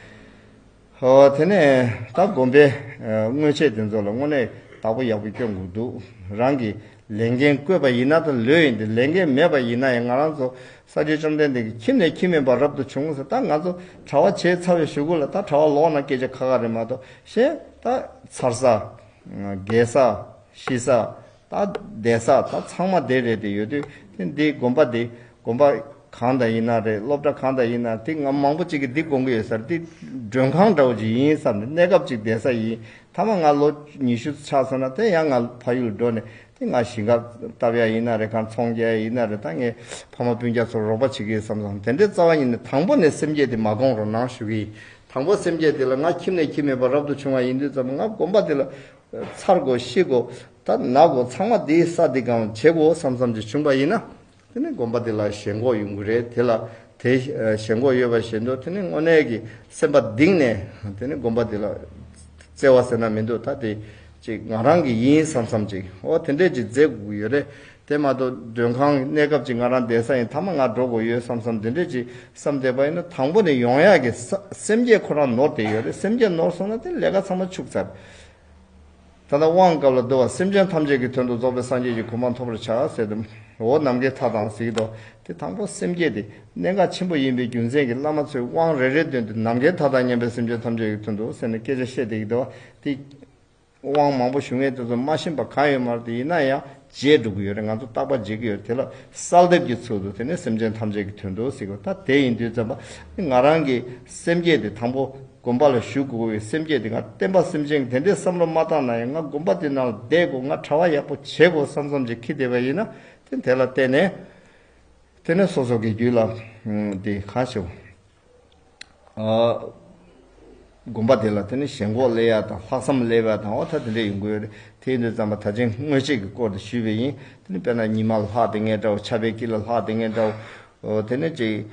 ཨོ་དེ་ནས་ད་དགོན་པའི་ཨ་དངོས་ཆས་དེ་ཚོ་ལ་དངོས་གནས་བདག་པོ་ཡག་པོ་སྐྱོན་དགོས་འདུག་རང་གི་ལས་འགན་བསྐོས་པ་ཡིན་ན་ད་ལོས་ཡིན་ཏེ། ལས་འགན་མེད་པ་ཡིན་ན་ཡང་ང་རང་ཚོ་ས་སྐྱ་བཅོམ་ལྡན་འདས་ཀྱི་ཁྱིམ་ནས་ཁྱིམ་མིན་པ་རབ་ཏུ་བྱུང་ཟེར། ད་ང་ཚོ་གྲྭ་པ་བྱས་ཚར་བའི་གཞུག་གུ་ལ་ད་གྲྭ་པ་ལོག་ན་སྐད་ཆ་ཁ་ཁ་རེད་མ་གཏོགས། གཞན་ད་ཚར་ས་རྒས་ས་ཤི་ས་ད་བསྡད་ས་ད་ཚང་མ་བསྡད་རེད་དེ། ཡོད་དུས་དེ་འདི་དགོན་པ་འདི་དགོན་པ་གང་དང་ཡིན་ན་རེད། སློབ་གྲྭ་གང་དང་ཡིན་ན་དེ་ང་མང་པོ་ཅིག་གིས་འདི་དགོངས་ཀྱི་ཡོད་ས་རེད། འདི་མགྲོན་ཁང་འདྲ་བོ་ཅིག་ཡིན་བསམ་ནས་གནས་སྐབས་ཅིག་བསྡད་ས་ཡིན། མཐའ་མ་ང་ལོ་ཉི་ཤུ་ཆགས་སོང་ན་དེ་ཡང་ང་ཕ་ཡུལ་འགྲོ་ནས་དེ་ང་ཞིང་ཁ་བཏབ་ཡ་ཡིན་ན་རེད། གང་ཚོང་རྒྱག་ཡ་ཡིན་ན་རེད། ད་ངས་ཕ་མ་སྤུན་ཀྱག་ཚོར་རོགས་པ་བྱེད་ཀྱི་ཡོད་བསམ་སོང་། དེ་འདྲའི་རྩ་བ་ཉིད་ནས་དང་པོ་ནས་སེམས་བསྐྱེད་དེ་མ་དགོངས་རོགས་གནང་ཞུ་གི་ཡིན། དང་པོ་སེམས་བསྐྱེད་དེ་ལ་ང་ཁྱིམ་ནས་ཁྱིམ་མེད་པར་རབ་ཏུ་བྱུང་བ་ཡིན་དུས་ཙམ་ང་དགོན་པ་དེ་ལ་ཚར་དགོས་ཤི་དགོས་ད་ན་དགོས་ཚང་མ་དེའི་ས་དེ་གང་བྱེད་དགོས་བསམ་བསམ་ཅིག་བྱུང་པ་ཡིན་ན། དེ་ནི་དགོན་པ་དེ་ལ་ཞེན་ཁོག་ཡོང་གི་རེད། དེ་ལ་དེ་ཞེན་ཁོག་ཡོད་པ་བཞིན་དུ་དེ་ནི་དངོས་གནས་ཀྱི་སེམས་པ་གཏིང་ནས་དེ་ནི་དགོན་པ་དེ་ལ་བརྩེ་བ་ཟེར་ན་མི་འདུག་ད་དེ་ཅིག་ང་རང་གི་ཡིན་བསམ་བསམ་ཅིག་འོ་དེ་འདྲས་ཅིག་མཛད་དགོས་ཀྱི་ཡོད་རེད། དེ་མ་གཏོགས་མགྲོན་ཁང་གནས་སྐབས་ཅིག་ང་རང་བསྡད་ས་ཡིན། མཐའ་མ་ང་འགྲོ་དགོས་ཡོད་བསམ་བསམ་དེ་འདྲས་ཅིག་བསམ་བསྡད་པ་ཡིན་ན་དང་པོ་ནས་ཡོང་ཡག་གི་ས་སེམས་བསྐྱེད་ཁོ་རང་ནོར་བསྡད་ཡོད་རེད། སེམས་བསྐྱེད་ནོར་སོང་ན་དེ་ལས་ཀ་ཚང་མ་འཆུག་ཚར། ད་ལྟ་དབང་སྐབས་ལ་འདུལ་བ་སེམས་ཅན་ཐམས་ཅད་ཀྱི་དོན་དུ་རྫོགས་པའི་སངས་རྒྱས་ཀྱི་གོ་འཕང་ཐོབ་པར་བྱ་ཟེར་དུས། འོ་ནམ་མཁའི་མཐའ་དང་ཟེར་གྱི་འདུག་དེ་དང་པོ་སེམས་བསྐྱེད་དེ་གནད་འགག་ཆེན་པོ་ཡིན་པའི་རྒྱུ་མཚན་གྱིས་བླ་མ་ཚོས་དབང་རེ་རེའི་དོན་དུ་ནམ་མཁའི་མཐའ་དང་མཉམ་པའི་སེམས་ཅན་ཐམས་ཅད་ཀྱི་དོན་དུ་ཟེར་ནས་སྐད་ཆ་བཤད་བསྡད་ཀྱི་འདུག་དེ་དབང་མང་པོ་ཞུ་མཁན་དེ་ཚོ་མ་ཤེས་པ་གང་ཡོད་མ་རེད། དེ་ཡིན་ན་ཡང་བརྗེད་འགྲོ་གི་ཡོད་རེད། ང་ཚོ་རྟག་པར་བརྗེད་ཀྱི་ཡོད་རེད། དེ་ལ་གསལ་འདེབས་ཀྱི་ཚུལ་དུ་དེ་ནས་སེམས་ཅན་ཐམས་ཅད་ཀྱི་དོན་དུ་ཟེར་གྱི་འདུག་ད་དེ་ཡིན་དུས་ཙམ་པ་ང་རང་གི་སེམས་བསྐྱེད་དེ་དང་པོ། དགོན་པ་ལ་བཞུགས་དགོས་པའི་སེམས་བསྐྱེད་དེ། ང་བསྟན་པ་སེམས་ཅན་དེ་འདྲའི་བསམ་བློ་མ་བཏང་ན་ཡང་ང་དགོན་པ་དེ་ནང་ལ་བསྡད་དགོས། ང་གྲྭ་པ་ཡག་པོ་བྱེད་དགོས་བསམ་བསམ་ཅིག་འཁྱེར་བསྡད་པ་ཡིན་ན། དེ་དེ་ལ་བརྟེན་ནས་ དེ་ནས་སོ་སོ་གི་རྒྱུད་ལ་དེ་གང་ཞེ་བ། དགོན་པ་དེ་ལ་དེ་ནས་ཞེན་ཁོག་སླེབས་ཡ་དང་ལྷག་བསམ་སླེབས་ཡ་དང་འོ་ད་དེ་འདྲས་ཡོང་གི་ཡོད་རེད། དེ་ཡིན་དུས་ཙམ་པ་ད་ཅིང་སྔོན་ཆད་ཀྱི་སྐོར་དེ་ཞུས་པ་ཡིན། དེ་ནས་དཔེར་ན་ཉི་མ་ལ་ལྷག་བསྡད་མཁན་འདྲ་བོ་ཆར་པའི་དཀྱིལ་ལ་ལྷག་བསྡད་མཁན་འདྲ་བོ། དེ་ནས་ཅིག་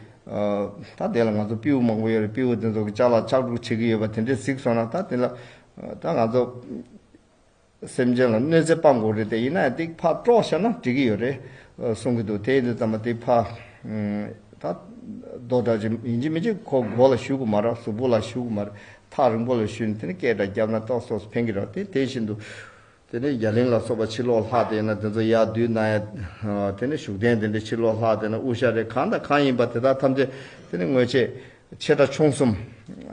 ད་དེ་ལ་ང་ཚོ་སྤྲེའུ་མང་པོ་ཡོད་རེད། སྤྲེའུ་དེ་ཚོ་གི་ཅ་ལག་ལྕགས་སྒྲོག་བྱེད་ཀྱི་ཡོད་པ་དེ་འདྲས་གཟིགས་སོང་ན་ད་དེ་ལ་ད་ང་ཚོ། སེམས་ཅན་ལ་གནོད་འཚེ་སྤང་དགོས་རེད་དེ་ཡིན་ན་ཡང་དེ་ཕར་དཀྲོག་བཞག་ན་འགྲིག་གི་ཡོད་རེད། གསུང་གི་འདུག་དེ་ཡིན་དུས་ཙམ་པ་དེ་ཕར་ད་རྡོ་འདྲ་ཅིག་ཡིན་གཅིག་མིན་གཅིག་ཁོ་མགོ་ལ་གཞུ་དགོས་མ་རེད། གཟུགས་པོ་ལ་གཞུ་དགོས་མ་རེད། ཐག་རིང་པོ་ལ་གཞུས་ནས་དེ་ནས་སྐད་འདྲ་བརྒྱབ་ན་ཏོག་ཙམ་ཕན་གི་རེད། དེ་དེ་བཞིན་དུ་དེ་ནས་རྒྱ་གླིང་ལ་སོགས་པ་ཕྱི་ལོགས་ལྷག་བསྡད་ན་དེ་ཚོ་ཡར་བསྡུས་གནང་ཡ། དེ་ནས་བཞུགས་གདན་དེ་འདྲ་ཕྱི་ལོགས་ལྷག་བསྡད་ན་དབུ་ཞྭ་རེད། གང་དང་གང་ཡིན་པ་དེ་དག་ཐམས་ཅད་དེ་ནས་སྔོན་ཆད། ཆེ་ཕྲ་ཆུང་གསུམ།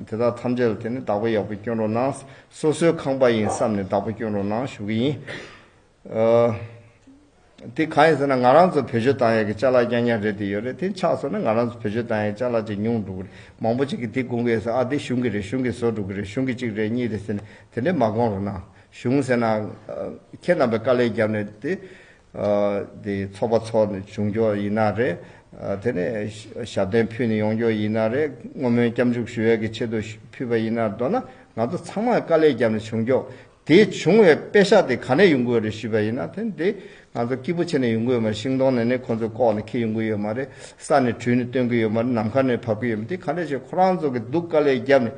དེ་དག་ཐམས་ཅད་ལ་དེ་ནི་བདག་པོ་ཡག་པོ་སྐྱོན་རོགས་གནང་། སོ་སོའི་ཁང་པ་ཡིན་བསམ་ནས་བདག་པོ་སྐྱོན་རོགས་གནང་ཞུ་གི་ཡིན། ཨ། དེ་གང་ཡིན་ཟེར་ན་ང་རང་ཚོ་བེད་སྤྱོད་བཏང་ཡག་གི་ཅ་ལག་རྐྱང་རྐྱང་རེད་དེ་ཡོད་རེད། དེ་ཆགས་སོང་ན་ང་རང་ཚོ་བེད་སྤྱོད་བཏང་ཡག་ཅ་ལག་ཅིག་ཉུང་འགྲོ་གི་རེད། མང་པོ་ཅིག་གིས་དེ་དགོངས་ཀྱི་ཡོད་ས། ཨ་དེ་གཞུང་གི་རེད། གཞུང་གིས་བཟོ་འགྲོ་གི་རེད། གཞུང་གིས་གཅིག་རེད་གཉིས་རེད་ཟེར་ནས་དེ་འདྲས་མ་དགོངས་རོགས་གནང་། གཞུང་ཟེར་ན། ཁྱེད་རྣམ་པས་དཀའ་ལས་བརྒྱབ་ནས་དེ། དེ་ཚོགས་པ་ཚོགས་ནས་བྱུང་ཆོག་ཡིན་ན་རེད། དེ་ནས་ཞབས་བརྟན་ཕུལ་ནས་ཡོང་ཆོག་ཡིན་ན་རེད། བསྔོ་སྨོན་སྐྱབས་འཇུག་ཞུ་ཡས་ཀྱི་ཆེད་དུ་ཕུལ་བ་ཡིན་ན། མདོར་ན་ང་ཚོ་ཚང་མས་དཀའ་ལས་བརྒྱབ་ནས་བྱུང་ཆོག་དེ་བྱུང་བའི་དཔེ་ཤག་དེ་ག་ནས་ཡོང་གི་ཡོད་རེད་ཞུས་པ་ཡིན་ན། དེ་འདི་ང་ཚོ་སྐྱིད་པོ་བྱས་ནས་ཡོང་གི་ཡོད་མ་རེད། ཤིང་སྡོང་ནས་ནི་ཁོ་ཚོས་བཀོག་ནས་འཁྱེར་ཡོང་གི་ཡོད་མ་རེད། ས་ནས་དྲུད་ནས་སྟོན་གི་ཡོད་མ་རེད། ནམ་མཁའ་ནས་བབས་གི་ཡོད་མ་རེད། དེ་ག་འདྲ་ཞིག་ཁོ་རང་ཚོ་གི་སྡུག་དཀའ་ལས་བརྒྱབ་ནས།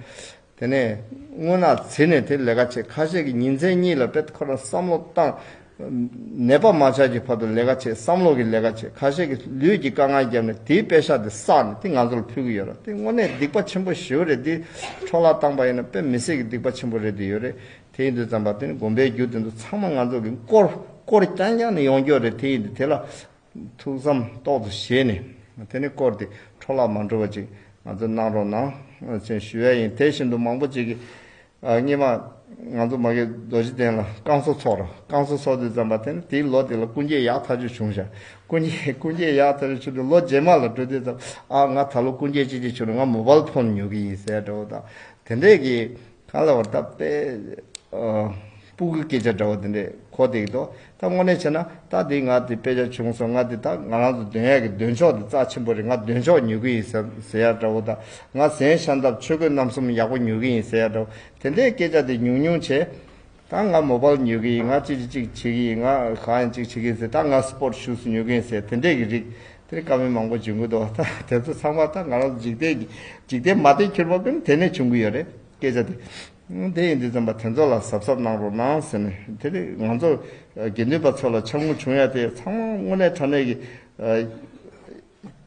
དེ་ནས་དངོས་གནས་བྱས་ནས་དེ་ལས་ཀ་བྱེད། ཁ་ཤས་ཀྱིས་ཉིན་མཚན་གཉིས་ལ་དཔེ་ཁོ་རང་བསམ་བློ་བཏང་། ནད་པ་མ་ཆགས་ཀྱི་བར་དུ་ལས་ཀ་བྱེད། བསམ་བློ་གི་ལས་ཀ་བྱེད། ཁ་ཤས་ཀྱིས་ལུས་ཀྱི་དཀའ་ངལ་བརྒྱབ་ནས་དེའི་དཔེ་ཤག་དེ་བསགས་ནས་དེ་ང་ཚོ་ལ་ཕུལ་གྱི་ཡོད་རེད། དེ་དངོས་གནས་སྡིག་པ་ཆེན་པོ་ཞེ་པོ་རེད། དེ་འཕྲོ་བརླག་བཏང་པ་ཡིན་ན་དཔེ་མི་སྲིད་ཀྱི་སྡིག་པ་ཆེན་པོ་རེད་དེ་ཡོད་རེད། དེ་ཡིན་དུས་ཙམ་པ་དེ་ནི་དགོན་པའི་རྒྱུ་དེ་ཚོ་ཚང་མ་ང་ཚོ་གི་བསྐོར་བསྐོར་རྐྱང་རྐྱང་ནས་ཡོང་རྒྱུ་རེད། དེ་ཡིན་དུས་དེ་ལ། ཐུགས་བསམ་ཏོག་ཙམ་བཞེས་ནས་དེ་ནས་སྐོར་དེ་འཕྲོ་བརླག་མ་འགྲོ་བ་ཅིག་ང་ཚོ་གནང་རོགས་གནང་ཞེས་ཞུ་ཡ་ཡིན། དེ་བཞིན་དུ་མང་པོ་ཅིག་གིས་ཨ་སྔོན་མ་ང་ཚོ་མ་གི་རྡོ་རྗེ་གདན་ལ་བསྐང་གསོ་ཚོགས་རོགས། བསྐང་གསོ་ཚོགས་དུས་ཙམ་པ་དེ་ནས་དེའི་ལོ་དེ་ལ་སྐུ་འགྱེད་ཡག་ཐག་ཆོད་བྱུང་ཤག་སྐུ་འགྱེད་སྐུ་འགྱེད་ཡག་ཐག་ཆོད་བྱུང་དུས་ལོ་རྗེས་མ་ལ་འགྲོ་དུས་ཙམ། ཨ་ང་ད་ལོ་སྐུ་འགྱེད་ཅིག་ཅིག་བྱུང་ན་ང་མོ་བལ་ཕོན་ཉོ་གི་ཡིན་ཟེར་འདྲ་བོ་དང་དེ་འདྲས་ཀྱི། གང་ལ་བར་ཐག་པས། ཨ། སྤུ་གུའི་སྐད་ཆ་འདྲ་བོ་དེ་འདྲས་གོ་བསྡད་ཀྱི་འདུག་ད་དངོས་གནས་བྱས་ན་ད་འདི་ང་འདི་དཔེ་ཆ་བྱུང་སོང་། ང་འདི་ད་ང་རང་ཚོ་འདོན་ཡག་གི་འདོན་ཆོག་འདི་རྩ་ཆེན་པོ་རེད། ང་འདོན་ཆོག་ཉོ་གི་ཡིན་ཟེར་ཟེར་ཡ་འདྲ་བོ་དང་། ང་གཟན་ཤམ་ཐབས་ཆོས་གོས་རྣམ་གསུམ་ཡག་པོ་ཉོ་གི་ཡིན་ཟེར་ཡ་འདྲ་བོ་དེ་འདྲས་སྐད་ཆ་དེ་ཉུང་ཉུང་བྱས། ད་ང་མོ་བལ་ཉོ་གི་ཡིན། ང་ཅི་ཅི་ཅིག་བྱེད་ཀྱི་ཡིན། ང་གང་ཡང་ཅིག་བྱེད་ཀྱི་ཡིན་ཟེར། ད་ང་སི་པོར་ཊི་ཤུ་ཛི་ཉོ་གི་ཡིན་ཟེར། དེ་འདྲས་ཀྱི་རིགས་དེ་འདྲས་བཀའ་མོལ་མང་པོ་བྱུང་གི་འདུག་ད་དེ་ཚོ་ཚང་མ་ད་ང་རང་ཚོ་འཇིག་རྟེན་གྱི་འཇིག་རྟེན་མ་བརྟན་ཁྱོད་མ་ཀུན་དེ་ནས་བྱུང་གི་ཡོད་རེད། སྐད་ཆ་དེ། དེ་ཡིན་དུས་ཙམ་པ་དེ་ཚོ་ལ་གཟབ་གཟབ་གནང་རོགས་གནང་ཟེར་ནས། དེ་རིང་ང་ཚོ་དགེ་འདུན་པ་ཚོ་ལ་འཆར་ངོ་བྱུང་ཡ་དེ་ཚང་མ་དངོས་གནས་དྲང་གནས་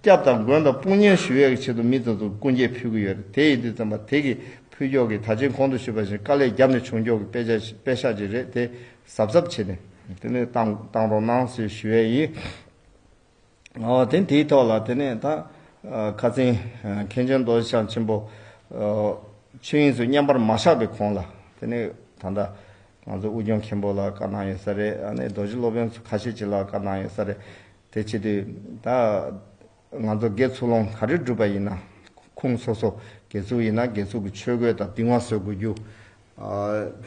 ཀྱི་སྐྱབས་དང་མགོན་དང་དཔུང་གཉེན་ཞུ་ཡ་གི་ཆེད་དུ་མི་ཚོ་ཚོ་སྐུ་འགྱེད་ཕུལ་གྱི་ཡོད་རེད། དེ་ཡིན་དུས་ཙམ་པ་དེ་གི་ཕུལ་ཕྱོགས་ཀྱི་ད་ཅིང་གོང་དུ་ཞུས་པ་བཞིན་དཀའ་ལས་བརྒྱབ་ནས་བྱུང་ཕྱོགས་ཀྱི་དཔེ་ཆ་དཔེ་ཤག་ཅིག་རེད། དེ་གཟབ་གཟབ་བྱས་ནས་དེ་ནས་བཏང་བཏང་རོགས་གནང་ཞེས་ཞུ་ཡ་ཡིན། ཨོ་དེ་དེའི་ཐོག་ལ་དེ་ནས་ད་ཁ་སང་མཁན་ཆེན་རྡོ་རྗེ་འཆང་ཆེན་པོ་ཆོས་དབྱིངས་སུ་མཉམ་པར་མ་བཞག་པའི་གོང་ལ་དེ་ནས་ད་ལྟ་ང་ཚོ་དབུས་སྐྱོང་མཁན་པོ་ལ་བཀའ་གནང་ཡོད་ས་རེད། ཨ་ནི་རྡོ་རྗེ་སློབ་དཔོན་ཚོ་ཁ་ཤས་ཅིག་ལ་བཀའ་གནང་ཡོད་ས་རེད། དེ་བྱེད་དུས་ད་ང་ཚོ་དགེ་ཚུལ་སློང་ག་རེ་སྒྲུབ་པ་ཡིན་ན་ཁུངས་སོ་སོ་དགེ་ཚུལ་ཡིན་ན་དགེ་ཚུལ་གྱི་ཆོས་གོས་དང་གདིང་བ་བཟོ་དགོས་རྒྱུ།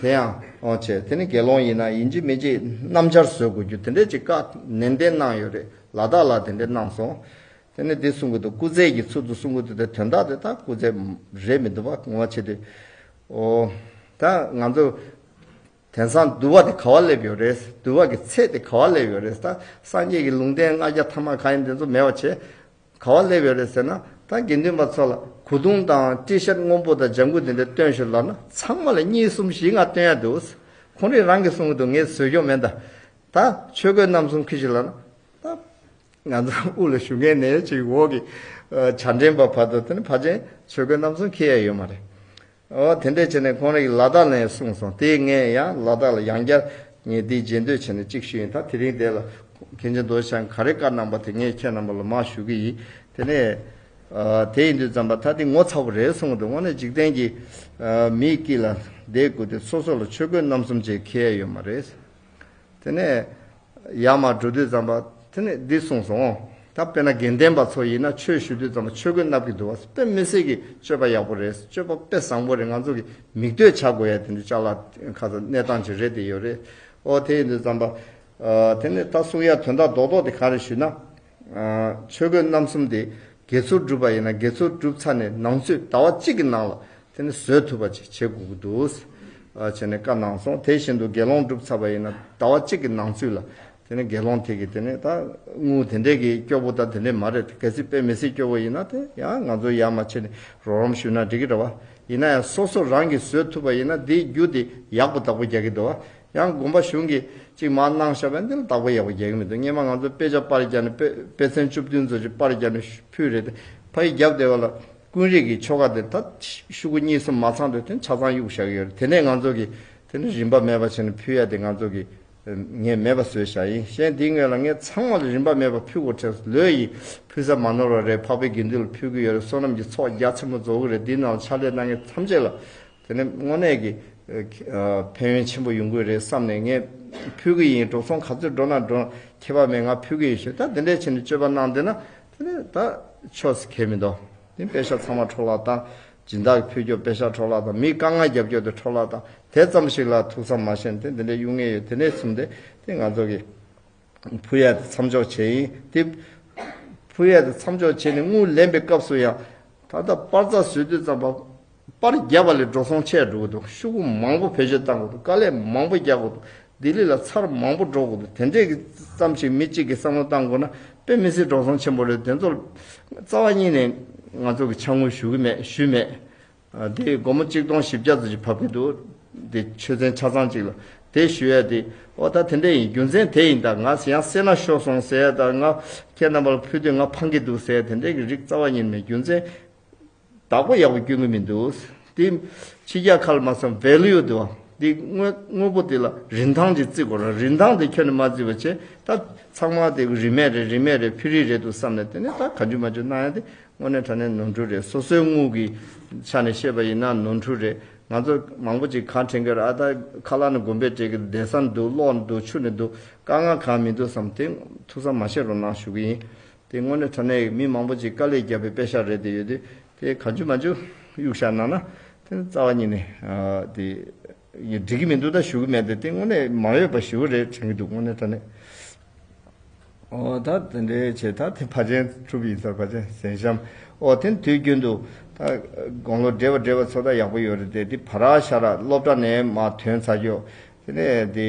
དེ་ཡང་ཨོ་བྱས། དེ་ནི་དགེ་སློང་ཡིན་ན་ཡིན་གཅིག་མིན་གཅིག་སྣམ་སྦྱར་བཟོ་དགོས་རྒྱུ་དེ་འདྲས་ཅིག་བཀའ་ནན་ཏན་གནང་ཡོད་རེད། ལ་དྭགས་ལ་དེ་འདྲས་གནང་སོང་། དེ་ནི་འདི་གསུང་གི་འདུག་སྐུ་རྩེད་ཀྱི་ཚུལ་དུ་གསུང་གི་འདུག་དེ་དོན་དག་དེ་ད་སྐུ་རྩེད་རེད་མི་འདུག་པ། ངོ་མ་བྱེད་དུས་ཨོ་ད་ང་ཚོ་དེང་སང་འདུལ་བ་དེ་ག་བ་སླེབས་ཡོད་རེད། འདུལ་བ་གི་ཚད་དེ་ག་བ་སླེབས་ཡོད་རེད། ད་སངས་རྒྱས་ཀྱི་ལུང་བསྟན་ལྔ་བརྒྱ་ཐ་མ་གང་ཡིན་དེ་ཚོ་མེད་པ་བྱས། ག་བ་སླེབས་ཡོད་རེད་ཟེར་ན། ད་དགེ་འདུན་པ་ཚོ་ལ་གོས་ཐུང་དང་ཊི་ཤར་སྔོན་པོ་དང་ལྗང་གུ་དེ་འདྲ་སྟོན་ཤོག་ལབ་ན་ཚང་མ་ལ་གཉིས་གསུམ་བཞི་ལྔ་སྟོན་ཡ་འདུག་ཁོང་རང་རང་གིས་གསུང་གི་འདུག་ངས་བཟོས་ཀྱོག་མེད་ད། ད་ཆོས་གོས་རྣམ་གསུམ་འཁྱེར་ཤོག་ལབ་ན། ད་ང་ཚོ་དབུ་ལ་བཞུགས་མཁན་ནས་ཅིག་འོག་གི་བྱ་འདྲེན་པ་བར་དུ་དེ་ནི་ཕལ་ཆེར་ཆོས་གོས་རྣམ་གསུམ་འཁྱེར་ཡ་ཡོད་མ་རེད། ཨོ་དེ་འདྲས་བྱས་ནས་ཁོང་རང་གིས་ལ་དྭགས་ནས་གསུངས་སོང་། དེ་ངས་ཡང་ལ་དྭགས་ལ་ཡང་བསྐྱར་ངས་འདི་རྗེས་ཟློས་བྱས་ནས་གཅིག་ཞུས་ཡིན། ད་དེ་རིང་དེ་ལ་མཁན་ཆེན་རྡོ་རྗེ་འཆང་ག་རེ་བཀའ་གནང་པ་དེ་ངས་ཁྱེད་རྣམ་པ་ལ་མར་ཞུ་གི་ཡིན། དེ་ནས་ཨ་དེ་ཡིན་དུས་ཙམ་པ་ད་དེ་ངོ་ཚ་པོ་རེད་གསུངས་འདུག་དངོས་གནས་འཇིག་རྟེན་གྱི་ཨ་མིའི་དཀྱིལ་ལ་བསྡད་དགོས་དུས་སོ་སོ་ལ་ཆོས་གོས་རྣམ་གསུམ་ཅིག་འཁྱེར་ཡ་ཡོད་མ་རེད། དེ་ནས་ཡར་མར་འགྲོ་དུས་ཙམ་པ་དེ་ནས་འདི་གསུངས་སོང་། ད་དཔེར་ན་དགེ་ལྡན་པ་ཚོ་ཡིན་ན་ཆོས་ཞུ་དུས་ཙམ་པ་ཆོས་གོས་མནབས་ཀྱི་འདུག་བ། དཔེ་མི་སྲིད་ཀྱི་སྤྱོད་པ་ཡག་པོ་རེད། སྤྱོད་པ་དཔེ་བཟང་པོ་རེད། ང་ཚོ་གི་མིག་ལྟོས་བྱ་དགོས་ཡ་དེ་འདྲ་ཅ་ལག་ཁ་ཚ་གནས་སྟངས་ཅིག་རེད་དེ་ཡོད་རེད། ཨོ་དེ་ཡིན་དུས་ཙམ་པ་དེ་ནས་ད་གསུང་ཡ་དོན་དག་རྡོག་རྡོག་དེ་ག་རེ་ཞུས་ན། ཆོས་གོས་རྣམ་གསུམ་དེ་དགེ་ཚུལ་བསྒྲུབས་པ་ཡིན་ན། དགེ་ཚུལ་བསྒྲུབས་ཚར་ནས་ནང་ཚུད་ཟླ་བ་གཅིག་གི་ནང་ལ་དེ་ནི་བཟོས་ཐུབ་པ་ཅིག་བྱེད་དགོས་ཀྱི་འདུག་ཟེར་བྱས་ནས་བཀའ་གནང་སོང་། དེ་བཞིན་དུ་དགེ་སློང་བསྒྲུབས་ཚར་བ་ཡིན་ན་ཟླ་བ་གཅིག་གི་ནང་ཚུད་ལ་དེ་ནི་དགེ་སློང་དེ་གིས་དེ་ནི་ད་དངུལ་དེ་འདྲས་ཀྱི་སྐྱོ་པོ་དང་དེ་འདྲས་མ་རེད། གལ་སྲིད་དཔེ་མི་སྲིད་སྐྱོ་པོ་ཡིན་ན་དེ་ཡང་ང་ཚོ་ཡར་མར་ཕྱིན་ནས་རོགས་རམ་ཞུས་ན་འགྲིག་གི་རེད་བ། ཡིན་ན་ཡང་སོ་སོ་རང་གིས་བཟོས་ཐུབ་པ་ཡིན་ན་དེའི་རྒྱུ་དེ་ཡག་པོ་བདག་པོ་རྒྱག་གི་འདུག་བ། ཡང་དགོན་པ་གཞུང་གིས་གཅིག་མར་གནང་བཞག་པ་འདི་ལ་བདག་པོ་ཡག་པོ་རྒྱག་གི་མི་འདུག་སྔོན་མ་ང་ཚོ་དཔེ་ཆ་པར་རྒྱག་ནས་དཔེ་དཔེ་ཚོན་བཅུ་བདུན་ཚོ་ཅིག་པར་རྒྱག་ནས་ཕུལ་རེད་དེ། ཕ་གི་རྒྱབ་དེ་བ་ལ་ཀུན་རིག་གི་ཆོ་ག་དེ་ད་ཤོག་གུ་གཉིས་གསུམ་མ་ཚང་དུས་དེ་ཆ་ཚང་གཡུག་བཞག་གི་ཡོད་རེད། དེ་ནས་ང་ཚོ་གིས་དེ་ནི་རིན་པ་མེད་པ་བྱས་ནས་ཕུལ་ཡ་དེ་ང་ཚོ་གིས་ངས་མེད་པ་བཟོས་བཞག་ཡིན། གཞན་དེའི་སྔོན་ལ་ངས་ཚང་མ་ལ་རིན་པ་མེད་པ་ཕུལ་དགོས་དྲན་སོང་། ལོས་ཡིན་ཕུལ་ས་མ་ནོར་བ་རེད། འཕགས་པའི་དགེ་འདུན་ལ་ཕུལ་གི་ཡོད་རེད། བསོད་ནམས་ཀྱི་ཚོགས་རྒྱ་ཆེན་པོ་རྫོགས་གི་རེད། འདིའི་ནང་ཕྱག་ལས་གནང་མཁན་ཐམས་ཅད་ལ་དེ་ནི་དངོས་གནས་ཀྱི་ཨ་ཕན་ཡོན་ཆེན་པོ་ཡོང་གི་རེད་བསམ་ནས་ངས་ཕུལ་གི་ཡིན། འགྲོ་སོང་ག་ཚོད་འགྲོ་ན་འགྲོ། ཁྱད་པར་མེད། ང་ཕུལ་གི་ཡིན་ཞུས། ད་དེ་འདྲས་བྱས་ནས་སྤྱོད་པ་གནང་བསྡད་ན་དེ་ནི་ད་ཆོས་སུ་ཁེལ་མི་འདུག་དེ་པེ་ཤག་ཚང་མ་འཕྲོ་བརླག་བཏང་། སྦྱིན་བདག་གི་ཕུལ་རྒྱུ་པེ་ཤག་འཕྲོ་བརླག་བཏང་། མི་དཀའ་ངལ་རྒྱབ་རྒྱུ་དེ་འཕྲོ་བརླག་བཏང་། དེ་ཙམ་ཞིག་ལ་ཐུགས་བསམ་མ་བཞེས་ནས་དེ་འདི་འདྲའི་གཡུག་ངེས་ཡོད། དེ་ནས་བཟུང་སྟེ་དེ་ང་ཚོ་གི་ཕུལ་ཡ་དེ་མཚམས་འཇོག་བྱས་ཡིན། དེ་ཕུལ་ཡ་དེ་མཚམས་འཇོག་བྱས་ནས་དངུལ་ལེན་པའི་སྐབས་སུ་ཡང་ད་ལྟ་པར་རྩ་བཟོས་དུས་ཙམ་པ་པར་བརྒྱབ་པ་ལས་འགྲོ་སོང་ཆེ་འགྲོ་གི་འདུག་ཤོག་གུ་མང་པོ་བེད་སྤྱོད་བཏང་དགོས་འདུག་དཀའ་ལས་མང་པོ་རྒྱག་དགོས་འདུག་ལྡི་ལི་ལ་ཚར་མང་པོ་འགྲོ་དགོས་འདུག་དེ་འདྲས་ཀྱི་ཙམ་ཞིག་མི་གཅིག་གིས་བསམ་བློ་བཏང་དགོས་ན་དཔེ་མི་སྲིད་འགྲོ་སོང་ཆེན་པོ་རེད། དེ་ཚོར་རྩ་བ་ཉིད་ནས་ང་ཚོ་གི་ཕྱག་དངུལ་ཞུ་གི་མེད། ཞུས་མེད། ཨ་དེ་སྒོར་མོ་གཅིག་སྟོང་བཞི་བརྒྱ་ཙམ་ཞིག་བབས་ཀྱི་འདུག་དེ་ཆོས་ཚན་ཆ་ཚང་གཅིག་ལ་དེ་ཞུ་ཡ་དེ། ཨོ་ད་དེ་འདྲས་ཡིན། རྒྱུ་མཚན་དེ་ཡིན། ད་ང་ཡང་སེར་སྣ་ཤོར་སོང་ཟེར་ཡ། ད་ང་ཁྱེད་རྣམ་པ་ལ་ཕུལ་དུས་ང་ཕངས་ཀྱི་འདུག་ཟེར་ཡ་དེ་འདྲས་ཀྱི་རིགས་རྩ་བ་ཉིད་མེད། རྒྱུ་མཚན་བདག་པོ་ཡག་པོ་སྐྱོན་གྱི་མི་འདུག་དེ་ཕྱི་རྒྱལ་ཁ་ལ་མ་སོང་། ཝེ་ལུ་དུ་དེ་དངོས་དངོས་པོ་དེ་ལ་རིན་ཐང་ཅིག་བརྩི་དགོས་ར། རིན་ཐང་དེ་ཁྱོན་ནས་མ་བརྩིས་པ་བྱས་ད་ཚང་མ་དེ་རིན་མེད་རེད། རིན་མེད་རེད། ཕུ་རི་རེད་འདུག་བསམ་ནས་དེ་ནས་ད་གང་བྱུང་མ་བྱུང་གནང་ཡ་དེ་དངོས་གནས་དྲང་གནས་ནོར་འཁྲུལ་རེད། སོ་སོའི་དངུལ་གྱི་ཆ་ནས་བཤད་པ་ཡིན་ན་ནོར་འཁྲུལ་རེད། ང་ཚོ་མང་པོ་ཅིག་གང་དྲན་གྱི་རེད། ཨ་ད་ཁ་ལག་ནས་དགོན་པས་སྤྲད་ཀྱི་འདུག་སྡེ་ས་ནས་འདུག་གློག་ནས་འདུག་ཆུ་ནས་འདུག་དཀའ་ངལ་གང་མི་འདུག་བསམ། དེ་ཐུགས་བསམ་མ་བཞེས་རོགས་གནང་ཞུ་གི་ཡིན། དེ་དངོས་གནས་དྲང་གནས་མི་མང་པོ་ཅིག་དཀའ་ལས་བརྒྱབ་པའི་པེ་ཤག་རེད། དེ་ཡོད་དུས་དེ་གང་བྱུང་མ་བྱུང་གཡུག་བཞག་གནང་ན་དེ་རྩ་བ་ཉིད་ནས་ཨ་དེ་འགྲིག་གི་མི་འདུག་ད་ཞུ་གི་མེད། དེ་དེ་དངོས་གནས་མ་འོས་པ་ཞེ་པོ་རེད་དྲན་གྱི་འདུག་དངོས་གནས་དྲང་གནས། ཨོ་ད་དེ་འདྲའི་བྱས། ད་དེ་ཕ་ཆེན་གྲུབ་ཡིན་ཚར། ཕ་ཆེན་གཟན་ཤམ། ཨོ་དེ་དུས་རྒྱུན་དུ་ད་དགུང་ལོ་བགྲེས་པ་བགྲེས་པ་ཚོ་ད་ཡག་པོ་ཡོད་རེད་དེ། དེ་བ་ར་ཤ་ར་སློབ་གྲྭ་ནས་མར་ཐོན་ཚར་རྒྱུ། དེ་ནས་དེ་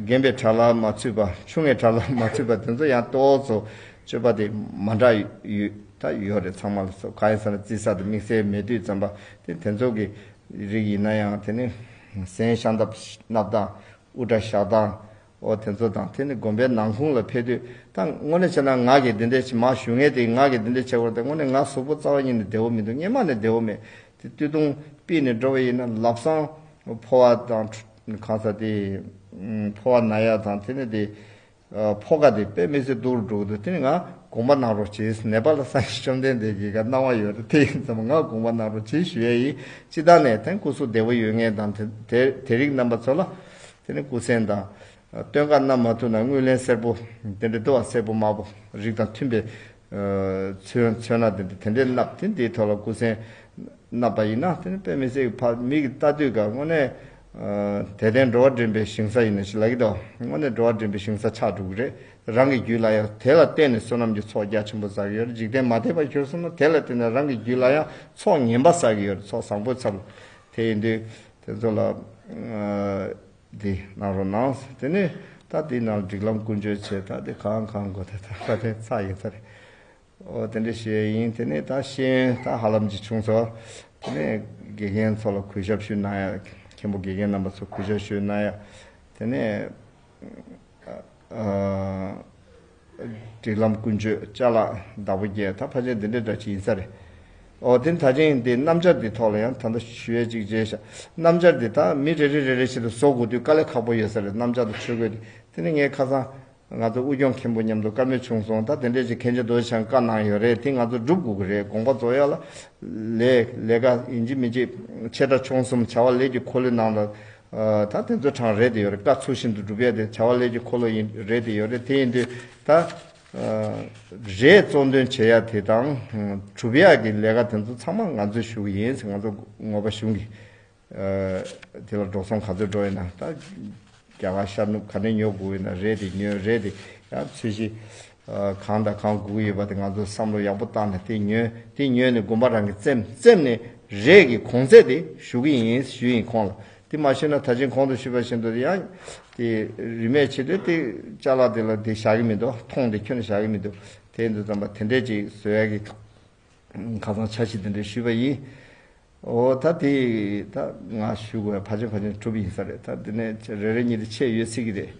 རྒན་པའི་གྲྭ་ལ་མ་ཚུད་པ། ཆུང་བའི་གྲྭ་ལ་མ་ཚུད་པ་དེ་ཚོ་ཡང་ཏོག་ཙམ་སྤྱོད་པ་དེ་མ་འདྲ་ཡོད་ད་ཡོད་རེད། ཚང་མ་ལ་སོ་གང་ཡིན་ཟེར་ན་རྩིས་ས་དང་དམིགས་བསལ་མེད་དུས་ཙམ་པ་དེ་དེ་ཚོ་གི་རིགས་ཡིན་ན་ཡང་དེ་ནི་གཟན་ཤམ་ཐབས་མནབས་སྟངས། དབུ་སྐྲ་བཞག་སྟངས། ཨོ་དེ་ཚོ་དང་དེ་ནི་དགོན་པའི་ནང་ཁུངས་ལ་ཕེབས་དུས་ད་དངོས་གནས་བྱས་ན་ང་གིས་འདི་འདྲས་བྱེད་མ་ཞུ་མཁན་དེ་ང་གིས་འདི་འདྲས་བྱེད་དགོས་རེད་དེ། དངོས་གནས་ང་གཟུགས་པོ་རྩ་བ་ཉིད་ནས་བདེ་བོ་མི་འདུག་སྔོན་མ་ནས་བདེ་བོ་མེད། དེ་སྟོད་ཐུང་ཕུད་ནས་འགྲོ་བ་ཡིན་ན་ལམ་སང་ཕོ་བ་དང་གང་ཟག་དེ་ཕོ་བ་ན་ཡ་དང་དེ་ནི་དེ་ཕོ་ཁ་དེ་དཔེ་མི་སྲིད་སྡུག་རུ་འགྲོ་གི་འདུག་དེ་ནི་ང་དགོངས་པ་གནང་རོགས་བྱེད། ནེ་པ་ལ་སངས་རྒྱས་བཅོམ་ལྡན་འདས་ཀྱི་ག་གནང་བ་ཡོད་རེད། དེ་ཡིན་ཙང་ང་དགོངས་པ་གནང་རོགས་བྱེད་ཞུ་ཡ་ཡིན། སྤྱི་བཏང་ནས་དེ་སྐུ་གཟུགས་བདེ་བོ་ཡོད་མཁན་དང་དེ་དེ་རིགས་རྣམ་པ་ཚོ་ལ་དེ་ནི་སྐུ་གཟན་དང་། སྟོན་ཁ་བསྣམས་མ་ཐུབ་ན་དངུལ་ལེན་སེར་པོ་དེ་འདྲ་འདུག་བ། སེར་པོ་དམར་པོ་རིགས་དང་མཐུན་པའི་ཚོན་ཚོན་སྣ་དེ་འདྲ་དེ་འདྲའི་བསྣབས་དེ་འདིའི་ཐོག་ལ་སྐུ་གཟན་བསྣབས་པ་ཡིན་ན་དེ་ནི་དཔེ་མི་སྲིད་ཕ་མིག་གིས་ལྟ་དུས་ཀ་དངོས་གནས་དད་ལྡན་འགྲོ་བ་འདྲེན་པའི་ཞིང་ས་ཡིན་ནོ་ཞིག་ལབ་ཀྱི་འདུག་དངོས་གནས་འགྲོ་བ་འདྲེན་པའི་ཞིང་ས་ཆགས་འགྲོ་གི་རེད། རང་གི་རྒྱུད་ལ་ཡང་དེ་ལ་བརྟེན་ནས་བསོད་ནམས་ཀྱི་ཚོགས་རྒྱ་ཆེན་པོ་བསགས་ཀྱི་ཡོད་རེད། འཇིག་རྟེན་མ་དད་པ་གྱུར་སོང་ན་དེ་ལ་བརྟེན་ནས་རང་གི་རྒྱུད་ལ་ཡང་ཚོགས་ངན་པ་བསགས་ཀྱི་ཡོད་རེད། ཚོགས་བཟང་པོའི་ཚབ་ལ། དེ་ཡིན་དུས་དེ་ཚོ་ལ། འདི་གནང་རོགས་གནང་། དེ་ནས་ད་འདི་ནང་སྒྲིག་ལམ་ཀུན་སྤྱོད་བྱས། ད་འདི་གང་གང་དགོས། ད་ད་ད་དེ་ཚར་ཡིན་ཚར་རེད། ཨོ་དེ་འདྲ་བཤད་ཡིན། དེ་ནས་ད་ཤེས་ཡོན་ད་ཧ་ལམ་གྱི་བྱུང་སོང་། དེ་ནས་དགེ་རྒན་ཚོ་ལ་གུས་ཞབས་ཞུ་གནང་ཡ། མཁན་པོ་དགེ་རྒན་རྣམ་པ་ཚོ་གུས་ཞབས་ཞུ་གནང་ཡ། དེ་ནས་ཨ། སྒྲིག་ལམ་ཀུན་སྤྱོད་ཅ་ལག་བདག་པོ་རྒྱག་ད་ཕལ་ཆེར་འདི་འདྲའི་འདྲ་ཅིག་ཡིན་ས་རེད། ཨོ་དེ་ད་ཅིང་འདི་སྣམ་སྦྱར་འདི་ཐོག་ལ་ཡང་ད་ལྟ་ཞུ་ཡས་ཅིག་བྱས་ཤག་སྣམ་སྦྱར་འདི་ད་མི་རེ་རེ་རེ་རེ་བཞིན་དུ་བཟོ་དགོས་དུས་དཀའ་ལས་ཁག་པོ་ཡོད་ས་རེད། སྣམ་སྦྱར་དང་ཆོས་གོས་འདི། དེ་ནི་ངས་ཁ་སང་ང་ཚོ་དབུས་སྐྱོང་མཁན་པོ་མཉམ་དུ་བཀའ་མོལ་བྱུང་སོང་། ད་དེ་འདྲས་ཅིག་མཁན་ཆེན་རྡོ་རྗེ་འཆང་བཀའ་གནང་ཡོད་རེད། དེ་ང་ཚོ་སྒྲུབ་དགོས་ཀྱི་རེད། དགོངས་པ་རྫོགས་ཡ་ལ་ལས་ལས་ཀ་ཡིན་གཅིག་མིན་གཅིག་ཆེ་ཕྲ་ཆུང་གསུམ་བྱ་བ་ལས་ཀྱི་འཁོར་ལོའི་ནང་ལ། ཨ་ད་དེ་ཚོ་གྲངས་རེད་དེ་ཡོད་རེད། བཀའ་ཚུལ་བཞིན་དུ་སྒྲུབ་ཡ་དེ་བྱ་བ་ལས་ཀྱི་འཁོར་ལོ་ཡིན་རེད་དེ་ཡོད་རེད། དེ་ཡིན་དུས་ད་ཨ་རེས་གཙོ་འདོན་བྱེད་ཡ་དེ་དང་སྒྲུབ་ཡ་གི་ལས་ཀ་དེ་ཚོ་ཚང་མ་ང་ཚོས་ཞུ་གི་ཡིན་ཟེར། ང་ཚོ་ངོ་པ་གཞུང་གི་ཨ་དེ་ལ་འགྲོ་སོང་ག་ཚོད་འགྲོ་ཡིན་ན། ད་རྒྱ་གར་ཤར་ནུབ་ག་ནས་ཉོ་དགོས་ཡིན་ན་རེད་དེ་ཉོས་རེད་དེ། ཡང་ཚོས་གཞི་ གང་དང་གང་དགོས་ཀྱི་ཡོད་པ་དེ་ང་ཚོ་བསམ་བློ་ཡག་པོ་བཏང་ནས་དེ་ཉོས་དེ་ཉོས་ནས་དགོན་པ་རང་གི་བཙེམ་བཙེམ་ནས་རས་ཀྱི་གོང་ཚད་དེ་ཞུ་གི་ཡིན་ཞུས་ཡིན་ཁོང་ལ། དེ་མ་ཞུས་ན་ད་ཅིང་གོང་དུ་ཞུས་པ་བཞིན་དུ་ཡང་དེ་རིན་མེད་ཆེད་དུ་དེ་ཅ་ལག་དེ་ལ་དེ་བཞག་གི་མི་འདུག་ཐོང་དེ་ཁྱོན་ནས་བཞག་གི་མི་འདུག་དེ་འདུག་ཙམ་པ་དེ་འདྲས་ཅིག་བཟོ་ཡ་གི་ཁ་སང་འཆར་གཞི་དེ་འདྲས་ཞུས་པ་ཡིན། ཨོ་ད་དེ་ད་ང་ཞུ་དགོས་ཕ་ཆེན་ཕ་ཆེན་གྲུབ་ཡིན་ས་རེད། ད་དེ་ནས་རེ་རེ་གཉིས་དེ་ཆད་ཡོད་སྲིད་ཀྱི་རེད།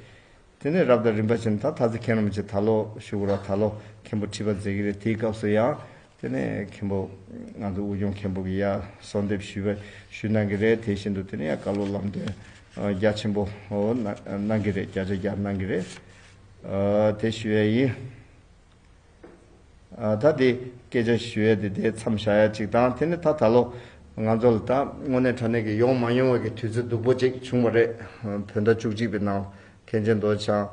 དེ་ནས་རབ་དང་རིམ་པ་བྱས་ནས་ད་ཐ་ཚི་མཁན་རིན་པོ་ཆེ་ད་ལོ་ཞུ་དགོས་ར་ད་ལོ་མཁན་པོ་ཁྲི་པ་མཛད་ཀྱི་རེད། དེའི་སྐབས་སུ་ཡང་དེ་ནས་མཁན་པོ་ང་ཚོ་དབུས་སྐྱོང་མཁན་པོ་གི་ཡ་གསོལ་འདེབས་ཞུས་པ་ཞུས་གནང་གི་རེད། དེ་བཞིན་དུ་དེ་ནས་ཡང་བཀའ་སློབ་ལམ་སྟོན་རྒྱ་ཆེན་པོ་གནང་གི་རེད། བརྒྱ་ཆ་བརྒྱ་གནང་གི་རེད། དེ་ཞུ་ཡ་ཡིན། ད་དེ་སྐད་ཆ་ཞུ་ཡས་དེ་དེ་མཚམས་བཞག་ཡ་གཅིག་དང་། དེ་ནི་ད་ད་ལོ་ང་ཚོ་ལ་ད་དངོས་གནས་དྲང་གནས་ཀྱི་ཡོང་མ་མྱོང་བའི་གི་དུས་ཚོད་སྡུག་པོ་ཅིག་བྱུང་བ་རེད། བོད་ཟླ་བཅུ་གཅིག་པའི་ནང་མཁན་ཆེན་རྡོ་རྗེ་འཆང་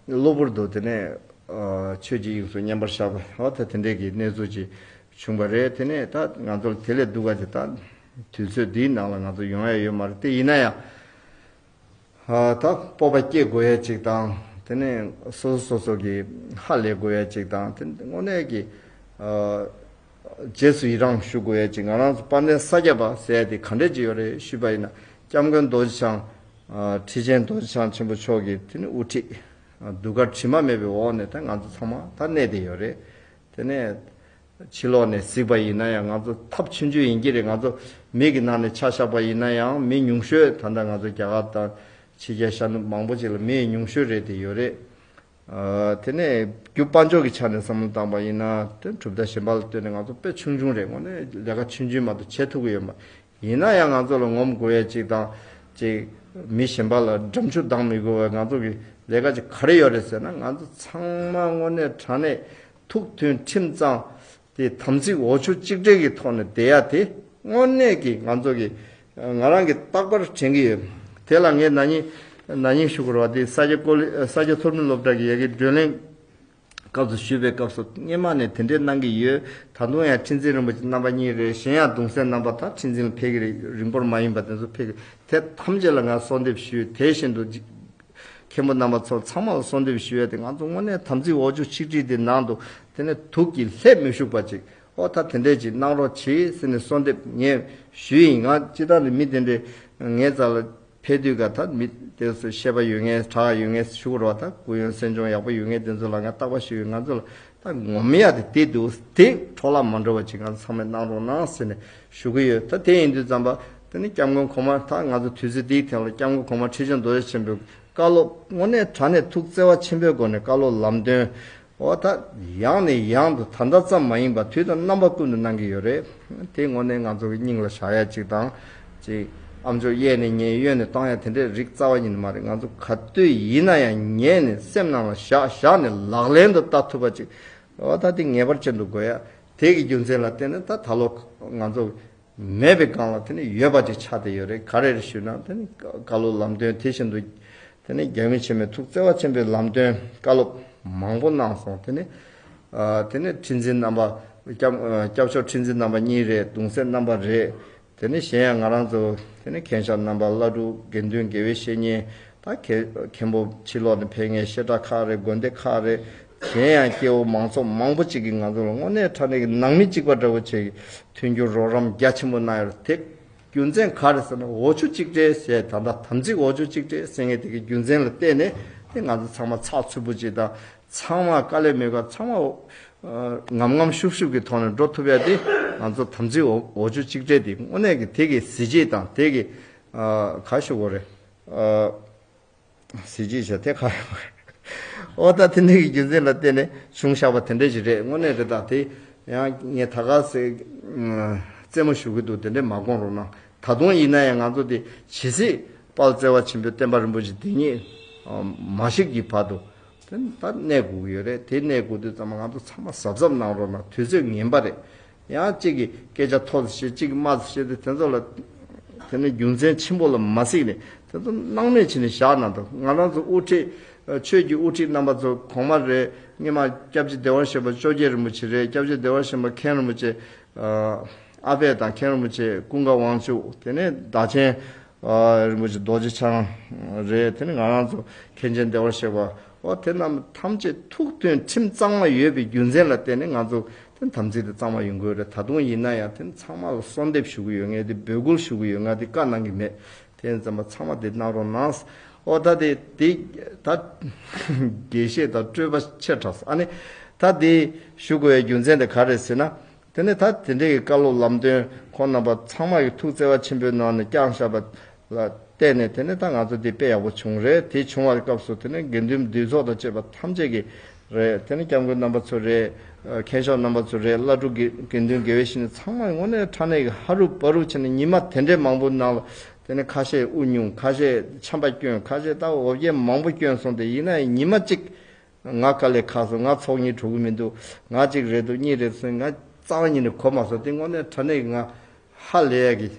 གློ་བུར་དུ་དེ་ནས་ཆོས་ཀྱི་དབྱིངས་སུ་བསྙེན་པར་བཞག་པ་འོ་ད་དེ་འདྲས་ཀྱི་གནས་ཚུལ་ཅིག་བྱུང་བ་རེད། དེ་ནས་ད་ང་ཚོ་ལ་དེ་ལས་སྡུག་ག་ཅིག་ད་དུས་ཚོད་འདིའི་ནང་ལ་ང་ཚོ་ཡོང་ཡ་ཡོད་མ་རེད། དེ་ཡིན་ན་ཡང་། ད་སྤོབས་པ་སྐྱེ་དགོས་ཡ་ཅིག་དང་། དེ་ནས་སོ་སོ་སོ་སོ་གི་ཧ་ལས་དགོས་ཡ་ཅིག་དང་། དེ་དངོས་གནས་ཀྱི་རྗེས་སུ་ཡི་རང་ཞུ་དགོས་ཡ་ཅིག་ང་རང་ཚོ་དཔལ་ལྡན་ས་སྐྱ་པ་ཟེར་ཡ་དེ་ག་འདྲས་ཅིག་ཡོད་རེད་ཞུས་པ་ཡིན་ན། སྐྱབས་མགོན་རྡོ་རྗེ་འཆང་། ཁྲི་ཆེན་རྡོ་རྗེ་འཆང་ཆེན་པོ་མཆོག་གི་དེ་ནི་དབུ་ཁྲིད། གདུགས་དཀར་དྲི་མ་མེད་པའི་འོག་ནས་ད་ང་ཚོ་ཚང་མ་ད་གནས་བསྡད་ཡོད་རེད། དེ་ནས། ཕྱི་ལོགས་ནས་གཟིགས་པ་ཡིན་ན་ཡང་ང་ཚོ་ཐབས་ཆུང་ཆུང་ཡིན་གྱི་རེད། ང་ཚོ་མི་གི་ནང་ནས་ཆ་བཞག་པ་ཡིན་ན་ཡང་མི་ཉུང་ཤོས་ད་ལྟ་ང་ཚོ་རྒྱ་གར་དང་ཕྱི་རྒྱལ་ཤར་ནུབ་མང་པོ་ཅིག་ལ་མི་ཉུང་ཤོས་རེད་དེ་ཡོད་རེད། དེ་ནས་རྒྱུ་དཔལ་འབྱོར་གྱི་ཆ་ནས་བསམ་བློ་བཏང་པ་ཡིན་ན་དེ་གྲུབ་མཐའ་གཞན་པ་ལ་ལྟོས་ནས་ང་ཚོ་དཔེ་ཆུང་ཆུང་རེད། དངོས་གནས་ལས་ཀ་ཆུང་ཆུང་མ་གཏོགས་བྱེད་ཐུབ་ཀྱི་ཡོད་མ། ཡིན་ན་ཡང་ང་ཚོ་ལ་ངོམ་དགོས་ཡ་ཅིག་དང་ཅིག་མི་གཞན་པ་ལ་འགྲམ་ཆུ་ལྡང་མི་དགོས་པའི་ང་ཚོ་གི་ལས་ཀ་ཅིག་ག་རེ་ཡོད་རེད་ཟེར་ན། ང་ཚོ་ཚང་མ་དངོས་གནས་དྲང་གནས་ཐུགས་མཐུན་ཁྲིམས་གཙང་དེ་དམ་ཚིག་འོ་ཆུ་གཅིག་སྒྲིལ་གྱི་ཐོག་ནས་བསྡད་ཡ་དེ་དངོས་གནས་ཀྱི་ང་ཚོ་གི་ང་རང་གི་རྟག་པར་དྲན་གྱི་ཡོད། དེ་ལ་ངས་ན་ནིང་ན་ནིང་ཞུ་དགོས་རེད་བ། དེ་ས་སྐྱ་ཀོ་ལི་ས་སྐྱ་མཐོ་རིམ་སློབ་གྲྭ་གི་ཡ་གི་བགྲོ་གླེང་སྐབས་སུ་ཞུས་པའི་སྐབས་སུ་སྔོན་མ་ནས་དེ་འདྲའི་གནང་གི་ཡོད། ད་དུང་ཡང་ཁྲི་འཛིན་རིན་པོ་ཆེ་རྣམ་པ་གཉིས་རེད། གཞན་ཡང་གདུང་སྲས་རྣམ་པ་དག་ཁྲི་འཛིན་ལ་ཕེབས་ཀྱི་རེད། རིང་པོར་མ་ཡིན་པ་དེ་ཚོ་ཕེབས་ཀྱི། དེ་ཐམས་ཅད་ལ་ང་གསོལ་འདེབས་ཞུས། དེ་བཞིན་དུ་མཁན་པོ་རྣམ་པ་ཚོ་ཚང་མ་ལ་གསོལ་འདེབས་ཞུ་ཡ་དེ་ང་ཚོ་དངོས་གནས་དམ་ཚིག་འོ་ཆུ་ཆིག་སྒྲིལ་དེ་ནང་དུ་དེ་ནས་དུག་གིས་ལྷད་མི་ཞུགས་པ་ཅིག་ཨོ་ད་དེ་འདྲས་ཅིག་གནང་རོགས་གྱིས་ཟེར་ནས་གསོལ་འདེབས་ངས་ཞུས་ཡིན། ང་སྤྱིར་བཏང་ནས་མི་དེ་འདྲས་ངའི་རྩ་ལ་ཕེབས་དུས་ག་ད་མི་དེ་ཚོ་ཤེས་པ་ཡོད་མཁན་གྲགས་ཡོད་མཁན་ཞུ་དགོས་རེད་བ། ད་སྐུ་ཡོན་སེམས་ཆུང་ཡག་པོ་ཡོད་མཁན་དེ་ཚོ་ལ་ང་རྟག་པར་ཞུ་ཡོད། ང་ཚོ་ལ་ད་ངོམ་ཡ་དེ་དེ་འདུག་དེ་འཕྲོ་བརླག་མ་འགྲོ་བ་ཅིག་ང་ཚོ་ཚང་མས་གནང་རོགས་གནང་ཟེར་ནས་ཞུ་གི་ཡོད། ད་དེ་ཡིན་དུས་ཙམ་པ་དེ་ནི་སྐྱབས་མགོན་གོང་མ་ད་ང་ཚོ་དུས་ཚོད་འདིའི་ཐད་ལ་སྐྱབས་མགོན་གོང་མ་ཁྲི་ཆེན་རྡོ་རྗེ་ཆེན་པོའི་བཀའ་སློབ་དངོས་གནས་དྲང་གནས་ཐུགས་བརྩེ་བ་ཆེན་པོའི་སྒོ་ནས་བཀའ་སློབ་ལམ་སྟོན། འོ་ད་ཡང་ནས་ཡང་དུ་ད་ལྟ་ཙམ་མ་ཡིན་པར་དུས་དང་རྣམ་པ་ཀུན་ཏུ་གནང་གི་ཡོད་རེད། དེ་དངོས་གནས་ང་ཚོ་གི་སྙིང་ལ་བཞག་ཡ་གཅིག་དང་། གཅིག་ཨ་མཆོག་གཡས་ནས་ཉན་གཡོན་ནས་གཏོང་ཡ་དེ་འདྲའི་རིགས་རྩ་བ་ཉིད་ནས་མ་རེད། ང་ཚོ་ག་དུས་ཡིན་ན་ཡང་ཉན་ནས་སེམས་ནང་ལ་བཞག་བཞག་ནས་ལག་ལེན་དུ་བསྟར་ཐུབ་པ་ཅིག་འོ་ད་དེ་ངེས་པར་ཅན་དུ་དགོས་ཡ། དེ་གི་རྒྱུ་མཚན་ལ་བརྟེན་ནས་ད་ད་ལོ་ང་ཚོ་མེད་པའི་སྒང་ལ་དེ་ནི་ཡོད་པ་ཅིག་ཆགས་བསྡད་ཡོད་རེད། ག་རེ་རེད་ཞུས་ན་དེ་ནི་བཀའ་སློབ་ལམ་སྟོན་དེ་བཞིན་དུ་དེ་ནི་རྒྱལ་བའི་ཆེན་མོའི་ཐུགས་བརྩེ་བ་ཆེན་པོའི་ལམ་སྟོན་བཀའ་སློབ་མང་པོ་གནང་སོང་། དེ་ནི་ཨ་དེ་ནི་ཁྲི་འཛིན་རྣམ་པ་སྐྱབས་ཨ་སྐྱབས་མཆོག་ཁྲི་འཛིན་རྣམ་པ་གཉིས་རེད། གདུང་སྲས་རྣམ་པ་རེད། དེ་ནི་གཞན་ཡང་ང་རང་ཚོ་དེ་ནི་མཁན་ཞབས་རྣམ་པ་བླ་སྤྲུལ་དགེ་འདུན་དགེ་བའི་བཤེས་གཉེན། ད་མཁན་མཁན་པོ་ཕྱི་ལོགས་ནས་ཕེབས་མཁན་བཤད་གྲྭ་ཁག་རེད། དགོན་སྡེ་ཁག་རེད། གཞན་ཡང་སྐྱེ་བོ་མང་ཚོགས་མང་པོ་ཅིག་གིས་ང་ཚོ་ལ་དངོས་གནས་དྲང་གནས་ཀྱི་ནང་མི་གཅིག་པ་འདྲ་བོ་བྱས་མཐུན་འགྱུར་རོགས་རམ་རྒྱ་ཆེན་པོ་གནང་ཡོད་རེད། དེ་རྒྱུ་མཚན་ག་རེ་ཟེར་ན་འོ་ཆུ་གཅིག་སྒྲིལ་ཟེར། ད་ལྟ་དམ་ཚིག་འོ་ཆུ་གཅིག་སྒྲིལ་ཟེར་མཁན་དེ་གི་རྒྱུ་མཚན་ལ་བརྟེན་ནས་དེ་ང་ཚོ་ཚང་མ་ཚགས་ཚུད་པོ་ཅིག་དང་། ཚང་མ་དཀའ་ལས་མེད་པར་ཚང་མ་ངམ་ངམ་ཤུབ་ཤུབ་ཀྱི་ཐོག་ནས་འགྲོ་ཐུབ་ཡ་དེ་ང་ཚོ་དམ་ཚིག་འོ་འོ་ཆུ་གཅིག་སྒྲིལ་དེ་དངོས་གནས་ཀྱི་དེ་གི་གཟི་བརྗིད་དང་དེ་གི་ག་ཞུ་དགོས་རེད། གཟི་བརྗིད་བྱ་དེ་ག་ཡོང་གི། ཨོ་ད་དེ་འདྲ་གི་རྒྱུ་མཚན་ལ་བརྟེན་ནས་བྱུང་བཞག་པ་དེ་འདྲ་ཞིག་རེད། དངོས་གནས་རེད། ད་དེ་ཡང་ངས་ད་ག་ཟེ་རྩེད་མོ་ཞུ་གི་འདུག་དེ་འདྲ་མ་དགོངས་རོགས་གནང་། ད་དུང་ཡིན་ན་ཡང་ང་ཚོ་དེ་ཇི་སྲིད་དཔལ་བརྩེ་བ་ཆེན་པོའི་བསྟན་པ་རིན་པོ་ཆེ་འདི་ཉིད་མ་ཞིག་གི་བར་དུ་དེ་ད་གནས་དགོས་ཀྱི་ཡོད་རེད། དེ་གནས་དགོས་དུས་ཙམ་པ་ང་ཚོ་ཚང་མ་གཟབ་གཟབ་གནང་རོགས་གནང་། དུས་ཚོད་ངན་པ་རེད། ཡང་གཅིག་གིས་སྐད་ཆ་མཐོ་ཙམ་བཤད། གཅིག་གིས་དམའ་ཙམ་བཤད་དེ་དེ་ཚོ་ལ་དེ་ནི་རྒྱུ་མཚན་ཆེན་པོ་ལ་མ་གཟིགས་ནས་དེ་ཚོ་སྣང་མེད་བྱས་ནས་བཞག་གནང་འདུག་ང་རང་ཚོ་དབུ་ཁྲིད་ཆོས་ཀྱི་དབུ་ཁྲིད་རྣམ་པ་ཚོ་གོང་མ་རེད། སྔོན་མ་སྐྱབས་རྗེ་བདེ་བར་གཤེགས་པ་བཅོ་བརྒྱད་རིན་པོ་ཆེ་རེད། སྐྱབས་རྗེ་བདེ་བར་གཤེགས་པ་མཁན་རིན་པོ་ཆེ་ཨ་ཕ་དང་མཁན་རིན་པོ་ཆེ་ཀུན་དགའ་དབང་ཕྱུག་དེ་ནས་བདག་ཆེན་རིན་པོ་ཆེ་རྡོ་རྗེ་འཆང་རེད། དེ་ནས་ང་རང་ཚོ་མཁན་ཆེན་བདེ་བར་གཤེགས་པ་ འོ་དེ་རྣམས་ཐམས་ཅད་ཐུགས་མཐུན་ཁྲིམས་གཙང་མ་ཡོད་པའི་རྒྱུ་མཚན་ལ་བརྟེན་ནས་ང་ཚོ་དེ་དམ་ཚིག་དེ་གཙང་མ་ཡོང་གི་ཡོད་རེད། ད་དུང་ཡིན་ན་ཡང་དེ་ཚང་མ་ལ་གསོལ་འདེབས་ཞུ་གི་ཡོད། ངས་དེ་འབོད་སྐུལ་ཞུ་གི་ཡོད། ང་དེ་བཀའ་གནང་གི་མེད། དེ་ཙམ་པ་ཚང་མ་དེ་གནང་རོགས་གནང་། ཨོ་ད་དེ་དེ་ད་དགེ་བཤེས་དང་སྤྲོས་པ་ཆེ་དྲགས་སོང་། ཨ་ནི་ད་དེ་ཞུ་དགོས་པའི་རྒྱུ་མཚན་དེ་ག་རེད་ཟེར་ན། དེ་ནས་ད་དེ་འདྲའི་གི་བཀའ་སློབ་ལམ་སྟོན་ཁོང་རྣམ་པ་ཚང་མ་གི་ཐུགས་བརྩེ་བ་ཆེན་པོའི་ངང་ནས་བསྐྱངས་བཞག་པ་ལ་བརྟེན་ནས་དེ་ནས་ད་ང་ཚོ་འདི་དཔེ་ཡག་པོ་བྱུང་རེད། དེ་བྱུང་བའི་སྐབས་སུ་དེ་ནས་དགེ་འདུན་འདུས་ཚོགས་དང་བཅས་པ་ཐམས་ཅད་ཀྱི་རེད། དེ་ནས་སྐྱབས་མགོན་རྣམ་པ་ཚོ་རེད། མཁན་ཤོག་རྣམ་པ་ཚོ་རེད། བླ་སྤྲུལ་དགེ་དགེ་འདུན་དགེ་བའི་བཤེས་གཉེན་ཚང་མ་དངོས་གནས་དྲང་གནས་ཀྱི་ཧ་རུ་བ་རུ་བྱས་ནས་ཉི་མ་དེ་འདྲའི་མང་པོ་ནང་ལ་དེ་ནས་ཁ་ཤས་དབུ་བསྙུང་། ཁ་ཤས་ཆམ་པ་བསྐྱོན། ཁ་ཤས་ད་འོ་བརྒྱལ་མང་པོ་བསྐྱོན་སོང་། དེ་ཡིན་ན་ཡང་ཉི་མ་གཅིག་ང་དཀའ་ལས་ཁག་སོང་། ང་ཚོགས་གཉིས་འགྲོ་གི་མི་འདུག་ང་གཅིག་རེད་འདུག་གཉིས་རེད་ཟེར་ང་རྩ་བ་ཉིད་ནས་གོ་མ་སོང་། དེ་དངོས་གནས་དྲང་གནས་ཀྱི་ང་ཧ་ལས་ཡ་གི་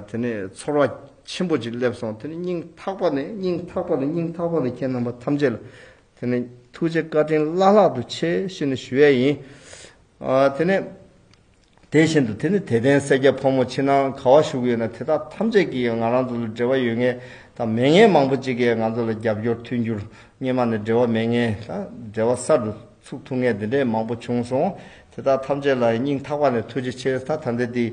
དེ་ནས་ཚོར་བ་ཆེན་པོ་ཅིག་སླེབས་སོང་། དེ་ནས་སྙིང་ཐག་པ་ནས་སྙིང་ཐག་པ་ནས་སྙིང་ཐག་པ་ནས་ཁྱེད་རྣམ་པ་ཐམས་ཅད་ལ་དེ་ནས་ཐུགས་རྗེ་བཀའ་དྲིན་བླ་ལྷག་ཏུ་ཆེ་ཞེས་ནས་ཞུ་ཡས་ཡིན། དེ་ནས། དེ་བཞིན་དུ་དེ་ནི་དད་ལྡན་སེར་སྐྱ་ཕོ་མོ་ཕྱི་ནང་ག་བ་བཞུགས་ཡོད་ན་དེ་དག་ཐམས་ཅད་ཀྱིས་ང་རང་ཚོ་ལ་འབྲེལ་བ་ཡོད་མཁན་དང་མེད་མཁན་མང་པོ་ཅིག་གིས་ང་ཚོ་ལ་རྒྱབ་སྐྱོར་མཐུན་འགྱུར། སྔོན་མ་ནས་འབྲེལ་བ་མེད་མཁན་དང་འབྲེལ་བ་གསར་དུ་ཚུགས་ཐུབ་མཁན་དེ་འདྲས་མང་པོ་བྱུང་སོང་། དེ་དག་ཐམས་ཅད་ལ་སྙིང་ཐག་པ་ནས་ཐུགས་རྗེ་ཆེ། ད་ད་ལྟ་འདི་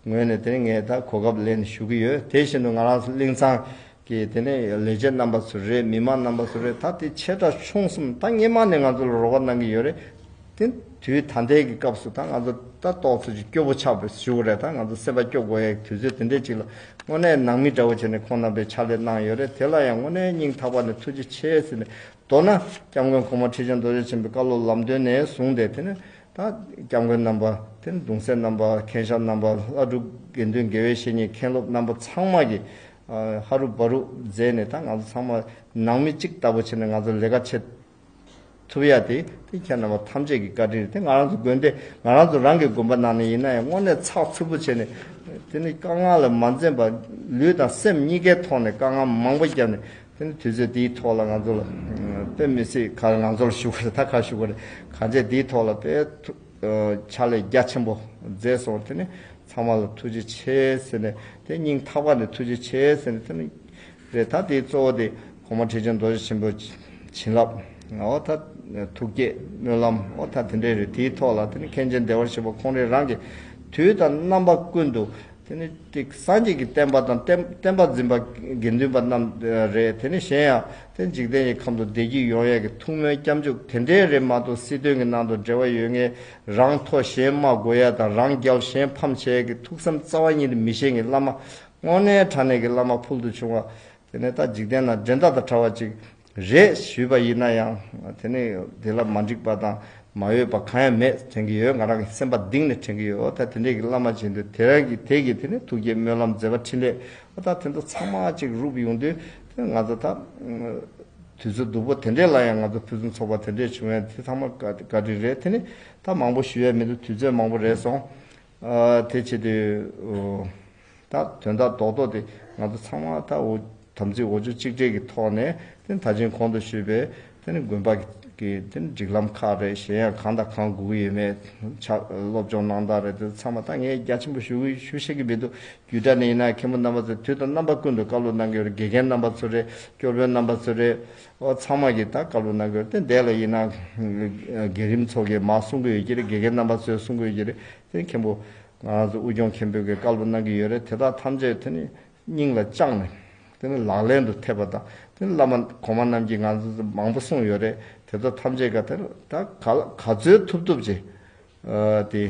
ངོས་ནས་དེ་ནི་ངས་ད་གོ་སྐབས་ལེན་ཞུ་གི་ཡོད། དེ་བཞིན་དུ་ང་རང་ཚོ་གླིང་ཚང་གི་དེ་ནས་ལས་བྱེད་རྣམ་པ་ཚོ་རེད། མི་མང་རྣམ་པ་ཚོ་རེད། ད་དེ་ཆེ་ཕྲ་ཆུང་གསུམ་ད་སྔོན་མ་ནས་ང་ཚོ་ལ་རོགས་པ་གནང་གི་ཡོད་རེད། དེ་དུས་ད་ལྟའི་གི་སྐབས་སུ་ད་ང་ཚོ་ད་ཏོག་ཙམ་ཅིག་སྐྱོ་པོ་ཆགས་པའི་ཞུ་གི་རེད། ད་ང་ཚོ་སེམས་པ་སྐྱོ་དགོས་ཡའི་དུས་ཚོད་དེ་འདྲས་ཅིག་ལ་དངོས་གནས་ནང་མི་འདྲ་བོ་བྱས་ནས་ཁོང་རྣམ་པས་ཕྱག་ལས་གནང་ཡོད་རེད། དེ་ལ་ཡང་དངོས་གནས་སྙིང་ཐག་པ་ནས་ཐུགས་རྗེ་ཆེ་ཟེར་ནས། མདོར་ན་སྐྱབས་མགོན་གོང་མ་ཁྲི་ཆེན་རྡོ་རྗེ་ཆེན་པོའི་བཀའ་སློབ་ལམ་སྟོན་ནས་བཟུང་སྟེ་དེ་ནས་ད་སྐྱབས་མགོན་རྣམ་པ། དེ་ནས་གདུང་སྲས་རྣམ་པ། མཁན་ཞབས་རྣམ་པ། བླ་སྤྲུལ་དགེ་འདུན་དགེ་བའི་བཤེས་གཉེན་མཁན་སློབ་རྣམ་པ་ཚང་མ་གིས་ཧ་རུ་བ་རུ་མཛད་ནས་ད་ང་ཚོ་ཚང་མ་ནང་མི་གཅིག་ལྟ་བུ་བྱས་ནས་ང་ཚོ་ལས་ཀ་བྱེད་ཐུབ་ཡ་དེ་དེ་ཁྱེད་རྣམ་པ་ཐམས་ཅད་ཀྱི་བཀའ་དྲིན་རེད། དེ་ང་རང་ཚོ་དགོན་སྡེ་ང་རང་ཚོ་རང་གི་དགོན་པ་ནང་ནས་ཡིན་ན་ཡང་དངོས་གནས་ཚགས་ཚུད་པོ་བྱས་ནས་དེ་ནི་དཀའ་ངལ་ལ་མ་འཛེམས་པ་ལུས་དང་སེམས་གཉིས་ཀའི་ཐོག་ནས་དཀའ་ངལ་མང་པོ་བརྒྱབ་ནས། དེ་ནི་དུས་ཚོད་འདིའི་ཐོག་ལ་ང་ཚོ་ལ་དཔེ་མི་སྲིད་ག་རེ་ང་ཚོ་ལ་ཞུ་དགོས་རེད། ད་ག་ཞུ་དགོས་རེད། གང་བྱས་འདིའི་ཐོག་ལ་དཔེ་ཐུ་ཕྱག་ལས་རྒྱ་ཆེན་པོ་མཛད་སོང་། དེ་ནི་ཚང་མ་ལ་ཐུགས་རྗེ་ཆེ་ཟེར་ནས་དེ་སྙིང་ཐག་པ་ནས་ཐུགས་རྗེ་ཆེ་ཟེར་ནས་དེ་ནི་རེད། ད་དེའི་གཙོ་བོ་དེ་གོང་མ་ཁྲི་ཆེན་རྡོ་རྗེ་ཆེན་པོ་བྱིན་རླབས། འོ་ད་ཐུགས་བསྐྱེད་སྨོན་ལམ། འོ་ད་དེ་འདྲས་རེད། དེའི་ཐོག་ལ་དེ་ནི་མཁན་ཆེན་བདེ་བར་གཤེགས་པ་ཁོང་རང་རང་གི་དུས་དང་རྣམ་པ་ཀུན་ཏུ། དེ་ནི་དེ་སངས་རྒྱས་ཀྱི་བསྟན་པ་དང་བསྟན་བསྟན་པ་འཛིན་པ་དགེ་འདུན་པ་རྣམས་རེད། དེ་ནི་གཞན་ཡང་དེ་འཇིག་རྟེན་གྱི་ཁམས་དུ་བདེ་སྐྱིད་ཡོང་ཡས་ཀྱི་ཐུགས་སྨོན་སྐྱབས་འཇུག་དེ་འདྲའི་རེད་མ་གཏོགས་སྲིད་དོན་གྱི་ནང་དུ་འབྲེལ་བ་ཡོད་མཁན། རང་མཐོ་གཞན་དམའ་དགོས་ཡས་དང་། རང་རྒྱལ་གཞན་ཕམ་བྱེད་ཡས་ཀྱི་ཐུགས་བསམ་རྩ་བ་ཉིད་ནས་མི་བཞེས་མཁན་བླ་མ། དངོས་གནས་དྲང་གནས་ཀྱི་བླ་མ་ཕུལ་དུ་བྱུང་བ། དེ་ནས་ད་འཇིག་རྟེན་ན་འགྲན་ཟླ་དང་བྲལ་བ་ཅིག་རེད་ཞུས་པ་ཡིན་ན་ཡང་། དེ་ནས་དེ་ལ་མ་འགྲིག་པ་དང་མ་འོས་པ་གང་ཡང་མེད་དྲན་གྱི་ཡོད། ང་རང་གི་སེམས་པ་གཏིང་ནས་དྲན་གྱི་ཡོད། ད་དེ་འདྲས་ཀྱི་བླ་མ་བྱེད་འདོད་དེ་རང་གི་དེ་གི་དེ་ནས་ཐུགས་བསྐྱེད་སྨོན་ལམ་མཛད་པ་འཕྲིན་ལས། ད་དེ་ཚོ་ཚང་མ་ཅིག་རུབ་ཡོང་དུས་དེ་ང་ཚོ་ད་དུས་ཚོད་སྡུག་པོ་དེ་འདྲས་ལ་ཡང་ང་ཚོ་ཕུན་སུམ་ཚོགས་པ་དེ་འདྲས་བྱུང་ཡ་དེ་ཚང་མ་བཀའ་བཀའ་དྲིན་རེད། དེ་ནས་ད་མང་པོ་ཞུ་ཡ་མི་འདུག་དུས་ཚོད་མང་པོ་རེད་སོང་། ཨ་དེ་བྱེད་དུས་ཨོ། ད་དོན་དག་རྡོག་རྡོག་དེ་ང་ཚོ་ཚང་མ་ད་འོ་དམ་ཚིག་འོ་ཆུ་གཅིག་སྒྲིལ་གྱི་ཐོག་ནས་དེ་ད་ཅིང་གོང་དུ་ཞུས་པའི་དེ་ནི་དགོན་པ་གི་དེ་ནི་སྒྲིག་ལམ་ཁག་རེད། གཞན་ཡང་གང་དང་གང་དགོས་ཀྱི་ཡོད་མེད། ཕྱག་སློབ་སྦྱོང་གནང་སྟངས་རེད། དེ་ཚང་མ་ད་ངས་རྒྱ་ཆེན་པོ་ཞུ་གི་ཞུ་ཤེས་ཀྱི་མི་འདུག་རྒྱུད་གྲྭ་ནས་ཡིན་ན་མཁན་པོ་རྣམ་པ་ཚོས་དུས་དང་རྣམ་པ་ཀུན་ཏུ་བཀའ་སློབ་གནང་གི་ཡོད་རེད། དགེ་རྒན་རྣམ་པ་ཚོ་རེད། སྐྱོར་དཔོན་རྣམ་པ་ཚོ་རེད། ཨོ་ཚང་མ་གིས་ད་བཀའ་སློབ་གནང་གི་ཡོད་རེད། དེ་འདས་ལ་ཡིན་ན་དགེ་རིམ་ཚོ་གིས་མར་གསུང་གི་ཡོད་ཀྱི་རེད། དགེ་རྒན་རྣམ་པ་ཚོས་གསུང་གི་ཡོད་ཀྱི་རེད། དེ་མཁན་པོ་ང་རང་ཚོ་དབུས་སྐྱོང་མཁན་པོས་ཀྱི་བཀའ་སློབ་གནང་གི་ཡོད་རེད། དེ་དག་ཐམས་ཅད་དེ་ནི་སྙིང་ལ་བཅངས་ནས་དེ་ནི་ལག་ལེན་དུ་ཐེབས་པ་དང་། དེ་ནི་བླ་མ་གོང་མ་རྣམས་ཀྱིས་ང་ཚོ་མང་པོ་གསུངས་ཡོད་རེད། དེ་ཚོ་ཐམས་ཅད་ཀ་དེ་ད་ག་ལ་ག་ཚོད་ཐུབ་ཐུབ་ཅིག་ཨ་དེ་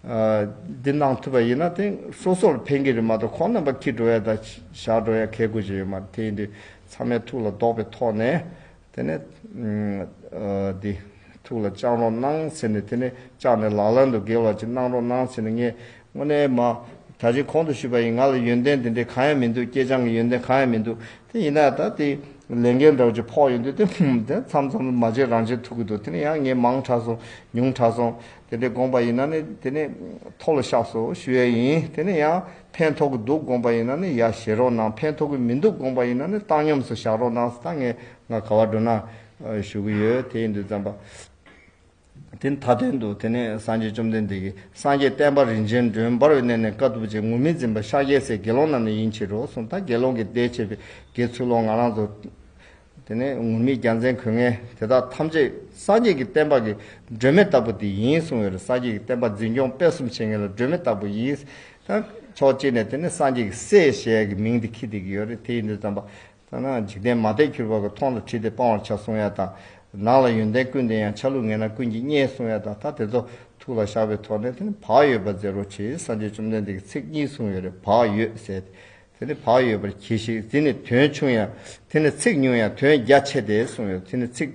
ཨ་འདི་གནང་ཐུབ་པ་ཡིན་ན་དེ་སོ་སོར་ཕན་གྱི་རེད་མ་གཏོགས་ཁོང་རྣམ་པ་ཁྱི་འགྲོ་ཡ་དང་བཞག་འགྲོ་ཡ་གལ་དགོས་ཀྱི་ཡོད་མ་རེད། དེ་ཡིན་དུས་ཚང་མས་ཐུགས་ལ་འདོགས་པའི་ཐོག་ནས། དེ་ནས་ཨ་འདི་ཐུགས་ལ་བཅངས་རོགས་གནང་ཟེར་ནས། དེ་ནས་བཅངས་ནས་ལག་ལེན་དུ་འགེལ་བ་ཅིག་གནང་རོགས་གནང་ཟེར་ནས། ངས་དངོས་གནས་མ་ད་ཅིག་གོང་དུ་ཞུས་པ་ཡིན། ང་ལ་ཡོན་ཏན་དེ་འདྲའི་གང་ཡང་མི་འདུག་སྐྱེས་སྦྱངས་ཀྱི་ཡོན་ཏན་གང་ཡང་མི་འདུག་དེ་ཡིན་ན་ད་དེ་ལས་འགན་འདྲ་བོ་ཅིག་ཕོག་ཡོང་དུས་དེ་དེ་མཚམས་མཚམས་མ་བྱེད་རང་བྱེད་ཐུག་གི་འདུག་དེ་ནས་ཡང་ངས་མང་དྲགས་སོང་ཉུང་དྲགས་སོང་དེ་འདྲའི་དགོངས་པ་ཡིན་ན་ནི་དེ་ནས་མཐོ་ལ་བཤགས་སོ་ཞུ་ཡས་ཡིན། དེ་ནས་ཡང་ཕན་ཐོགས་ཀྱི་འདུག་དགོངས་པ་ཡིན་ན་ནི་ཡར་བཞེས་རོགས་གནང་། ཕན་ཐོགས་ཀྱི་མི་འདུག་དགོངས་པ་ཡིན་ན་ནི་བཏང་སྙོམས་སུ་བཞག་རོགས་གནང་ཟེར། ད་ངས་ང་ག་བར་འགྲོ་ན་ཞུ་གི་ཡོད། དེ་ཡིན་དུས་ཙམ་པ། དེ་མཐའ་དོན་དུ་དེ་ནས་སངས་རྒྱས་བཅོམ་ལྡན་འདས་ཀྱིས། སངས་རྒྱས་བསྟན་པ་རིན་ཆེན་སྒྲོན། འབར་བའི་གནས་ནས་དཀའ་ཐུབ་ཆེ། ངུར་སྨྲིག་འཛིན་པ་ཤཱཀྱའི་སྲས། དགེ་སློང་རྣམས་ནི་ཡིན་ཕྱིར་རོ། གསུངས། ད་དགེ་སློང་གི་སྡེ་བྱས་པའི་དགེ་ཚུལ་སློང་ང་རང་ཚོ་ དེ་ནས་ངུར་སྨྲིག་རྒྱལ་མཚན་གོན་མཁན་དེ་དག་ཐམས་ཅད་སངས་རྒྱས་ཀྱི་བསྟན་པ་གི་སྒྲོན་མེ་ལྟ་བུ་དེ་ཡིན་གསུངས་ཡོད་རེད། སངས་རྒྱས་ཀྱི་བསྟན་པ་འཛིན་སྐྱོང་སྤེལ་གསུམ་བྱེད་མཁན་ལ་སྒྲོན་མེ་ལྟ་བུ་ཡིན། ད་ཕྱོགས་གཅིག་ནས་དེ་ནི་སངས་རྒྱས་ཀྱི་སྲས་ཞེས་ཀྱི་མིང་དེ་འཁྱེར་བསྡད་ཀྱི་ཡོད་རེད། དེ་ཡིན་དུས་ཙམ་པ་ད་ན་འཇིག་རྟེན་མ་དད་གྱུར་པ་གི་མཐོང་ལ་དྲིས་ཏེ་སྤང་བར་བྱ་གསུང་ཡ་དང་། ནང་ལ་ཡོན་ཏན་ཀུན་ལྡན་ཡང་། ཆ་ལུགས་ངན་ན་ཀུན་གྱིས་བརྙས་གསུང་ཡ་དང་། ད་དེ་ཚོ་ཐུགས་ལ་བཞག་པའི་ཐོག་ནས་དེ་ནི་བག་ཡོད་པ་མཛད་རོགས་གྱིས། སངས་རྒྱས་བཅོམ་ལྡན་འདས་ཀྱིས་ཚིག་གཉིས་གསུངས་ཡོད་རེད། བག་ཡོད་ཟེར། དེ་ནི་བག་ཡོད་པར་གྱིས་ཤིག། དེ་ནི་དོན་ཆུང་ཡང་། དེ་ནི་ཚིག་ཉུང་ཡང་དོན་རྒྱ་ཆེ་སྟེ་གསུངས་ཡོད། དེ་ནི་ཚིག་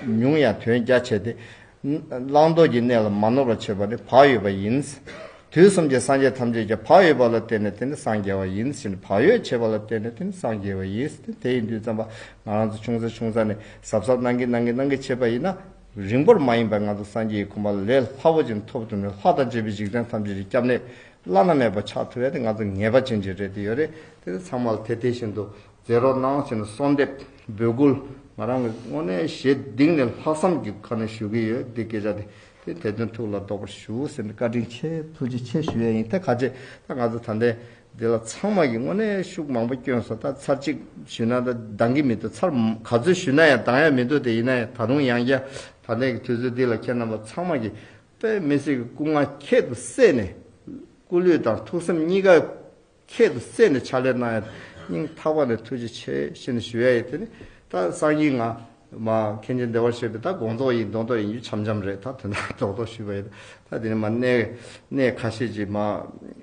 ཉུང་ཡང་དོན་རྒྱ་ཆེ་སྟེ། བླང་དོར་གྱི་གནས་ལ་མ་ནོར་བར་བྱེད་པ་ནི་བག་ཡོད་པ་ཡིན། དུས་གསུམ་གྱི་སངས་རྒྱས་ཐམས་ཅད་ཀྱང་བག་ཡོད་པ་ལ་བརྟེན་ནས་དེ་ནི་སངས་རྒྱས་པ་ཡིན་ཟེར་ནས། བག་ཡོད་བྱས་པ་ལ་བརྟེན་ནས་དེ་ནི་སངས་རྒྱས་པ་ཡིན་ཟེར་ཏེ། དེ་ཡིན་དུས་ཙམ་པ་ང་རང་ཚོ་ཆུང་ས་ཆུང་ས་ནས་གཟབ་གཟབ་གནང་གི་གནང་གི་གནང་གི་བྱས་པ་ཡིན་ན། རིང་པོར་མ་ཡིན་པར་ང་ཚོ་སངས་རྒྱས་ཀྱི་གོ་འཕང་ལས་སླ་པོ་ཅིག་ཐོབ་ཐུབ་ནས། ལྷ་དང་བཅས་པའི་འཇིག་རྟེན་ཐམས་ཅད་ཀྱི་སྐྱབས་གནས་བླ་ན་མེད་པ་ཆགས་ཐུབ་ཡ་དེ་ང་ཚོ་ངེས་པ་ཅན་ཅིག་རེད་དེ་ཡོད་རེད། དེ་ཚང་མ་ལ་དེ་དེ་བཞིན་དུ་མཛད་རོགས་གནང་ཟེར་ནས་གསོལ་འདེབས་འབོད་སྐུལ་ང་རང་གི་དངོས་གནས་ཞེ་གཏིང་ནས་ལྷག་བསམ་གྱི་ཁ་ནས་ཞུ་གི་ཡོད། འདི་སྐད་ཆ་དེ་དེ་དེ་དོན་ཐུགས་ལ་འདོགས་པར་ཞུ་ཟེར་ནས་བཀའ་དྲིན་ཆེ་ཐུགས་རྗེ་ཆེ་ཞུ་ཡ་ཡིན། ད་ག་ཚོད་ད་ང་ཚོ་ད་ལྟའི་འདི་ལ་ཚང་མ་གིས་དངོས་གནས་ཤུགས་མང་པོ་བསྐྱོན་སོང་། ད་ཚར་གཅིག་ཞུས་ན་ད་འདང་གི་མི་འདུག། ཚར་ག་ཚོད་ཞུས་ན་ཡང་འདང་ཡ་མི་འདུག། དེ་ཡིན་ན་ཡང་ད་རུང་ཡང་བསྐྱར་ད་ལྟའི་གི་དུས་ཚོད་འདི་ལ་ཁྱེད་རྣམ་པ་ཚང་མ་གིས་དཔེ་མི་སྲིད་ཀྱི་སྐུ་ངལ་ཁྱད་དུ་བསད་ནས། སྐུ་ལུས་དང་ཐུགས་སེམས་གཉིས་ཀ་ཁྱད་དུ་བསད་ནས་ཕྱག་ལས་གནང་ཡ་སྙིང་ཐག་པ་ནས་ཐུགས་རྗེ་ཆེ་ཞེས་ནས་ཞུ་ཡ་ཡིན། དེ་ནི་ད་སང་ཉིན་ང་མ་མཁན་ཆེན་བདེ་བར་གཤེགས་པའི་ད་དགོངས་རྫོགས་ཡིན་མདོག་མདོག་ཡིན་རྒྱུ་འཆམ་འཆམ་རེད། ད་དེ་འདྲ་རྡོག་རྡོག་ཞུས་པ་ཡིན། ད་དེ་ནི་མ་གནས་གནས་ཁ་ཤས་ཅིག་མ་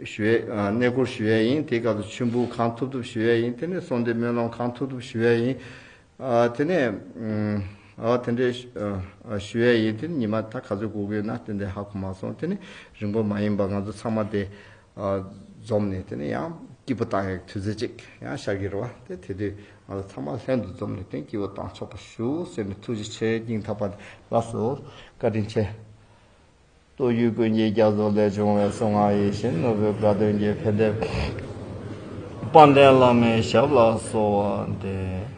ཞུ་ཡས་གནས་སྐོར་ཞུ་ཡས་ཡིན། དེའི་སྐབས་སུ་མཆོད་འབུལ་གང་ཐུབ་ཐུབ་ཞུ་ཡས་ཡིན། དེ་ནས་གསོལ་འདེབས་སྨོན་ལམ་གང་ཐུབ་ཐུབ་ཞུ་ཡས་ཡིན། ཨ་དེ་ནས་ཨ་དེ་འདྲའི་ཞུ་ཡས་ཡིན། དེ་ནི་ཉི་མ་ད་ག་ཚོད་འགོར་གི་ཡོད་ན་དེ་འདྲའི་ཧ་གོ་མ་སོང་། དེ་ནི་རིང་པོ་མ་ཡིན་པ་ང་ཚོ་ཚང་མ་དེ་འཛོམས་ནས་དེ་ནི་ཡང་སྐྱིད་པོ་བཏང་ཡག་དུས་ཚོད་ཅིག་ཡང་ཤར་གི་རེད་བ། དེ་དེ་དུས་ང་ཚོ་ཚང་མ་ལྷན་དུ་འཛོམས་ནས་དེ་སྐྱིད་པོ་བཏང་ཆོག་པ་ཞུ་ཟེར་ནས་ཐུགས་རྗེ་ཆེ་སྙིང་ཐག་པ་ནས་ལགས་སོ། བཀའ་དྲིན་ཆེ། ལྟོ་ཡུལ་ཀུན་གྱི་རྒྱ་མཚོ་ལས་བྱུང་བའི་གསུང་ངག་ཡིད་བཞིན་ནོར་བུའི་དགའ་སྟོན་གྱི་ཕན་བདེ་དཔལ་ལྡན་བླ་མའི་ཞབས་ལ་གསོལ་བ་འདེབས།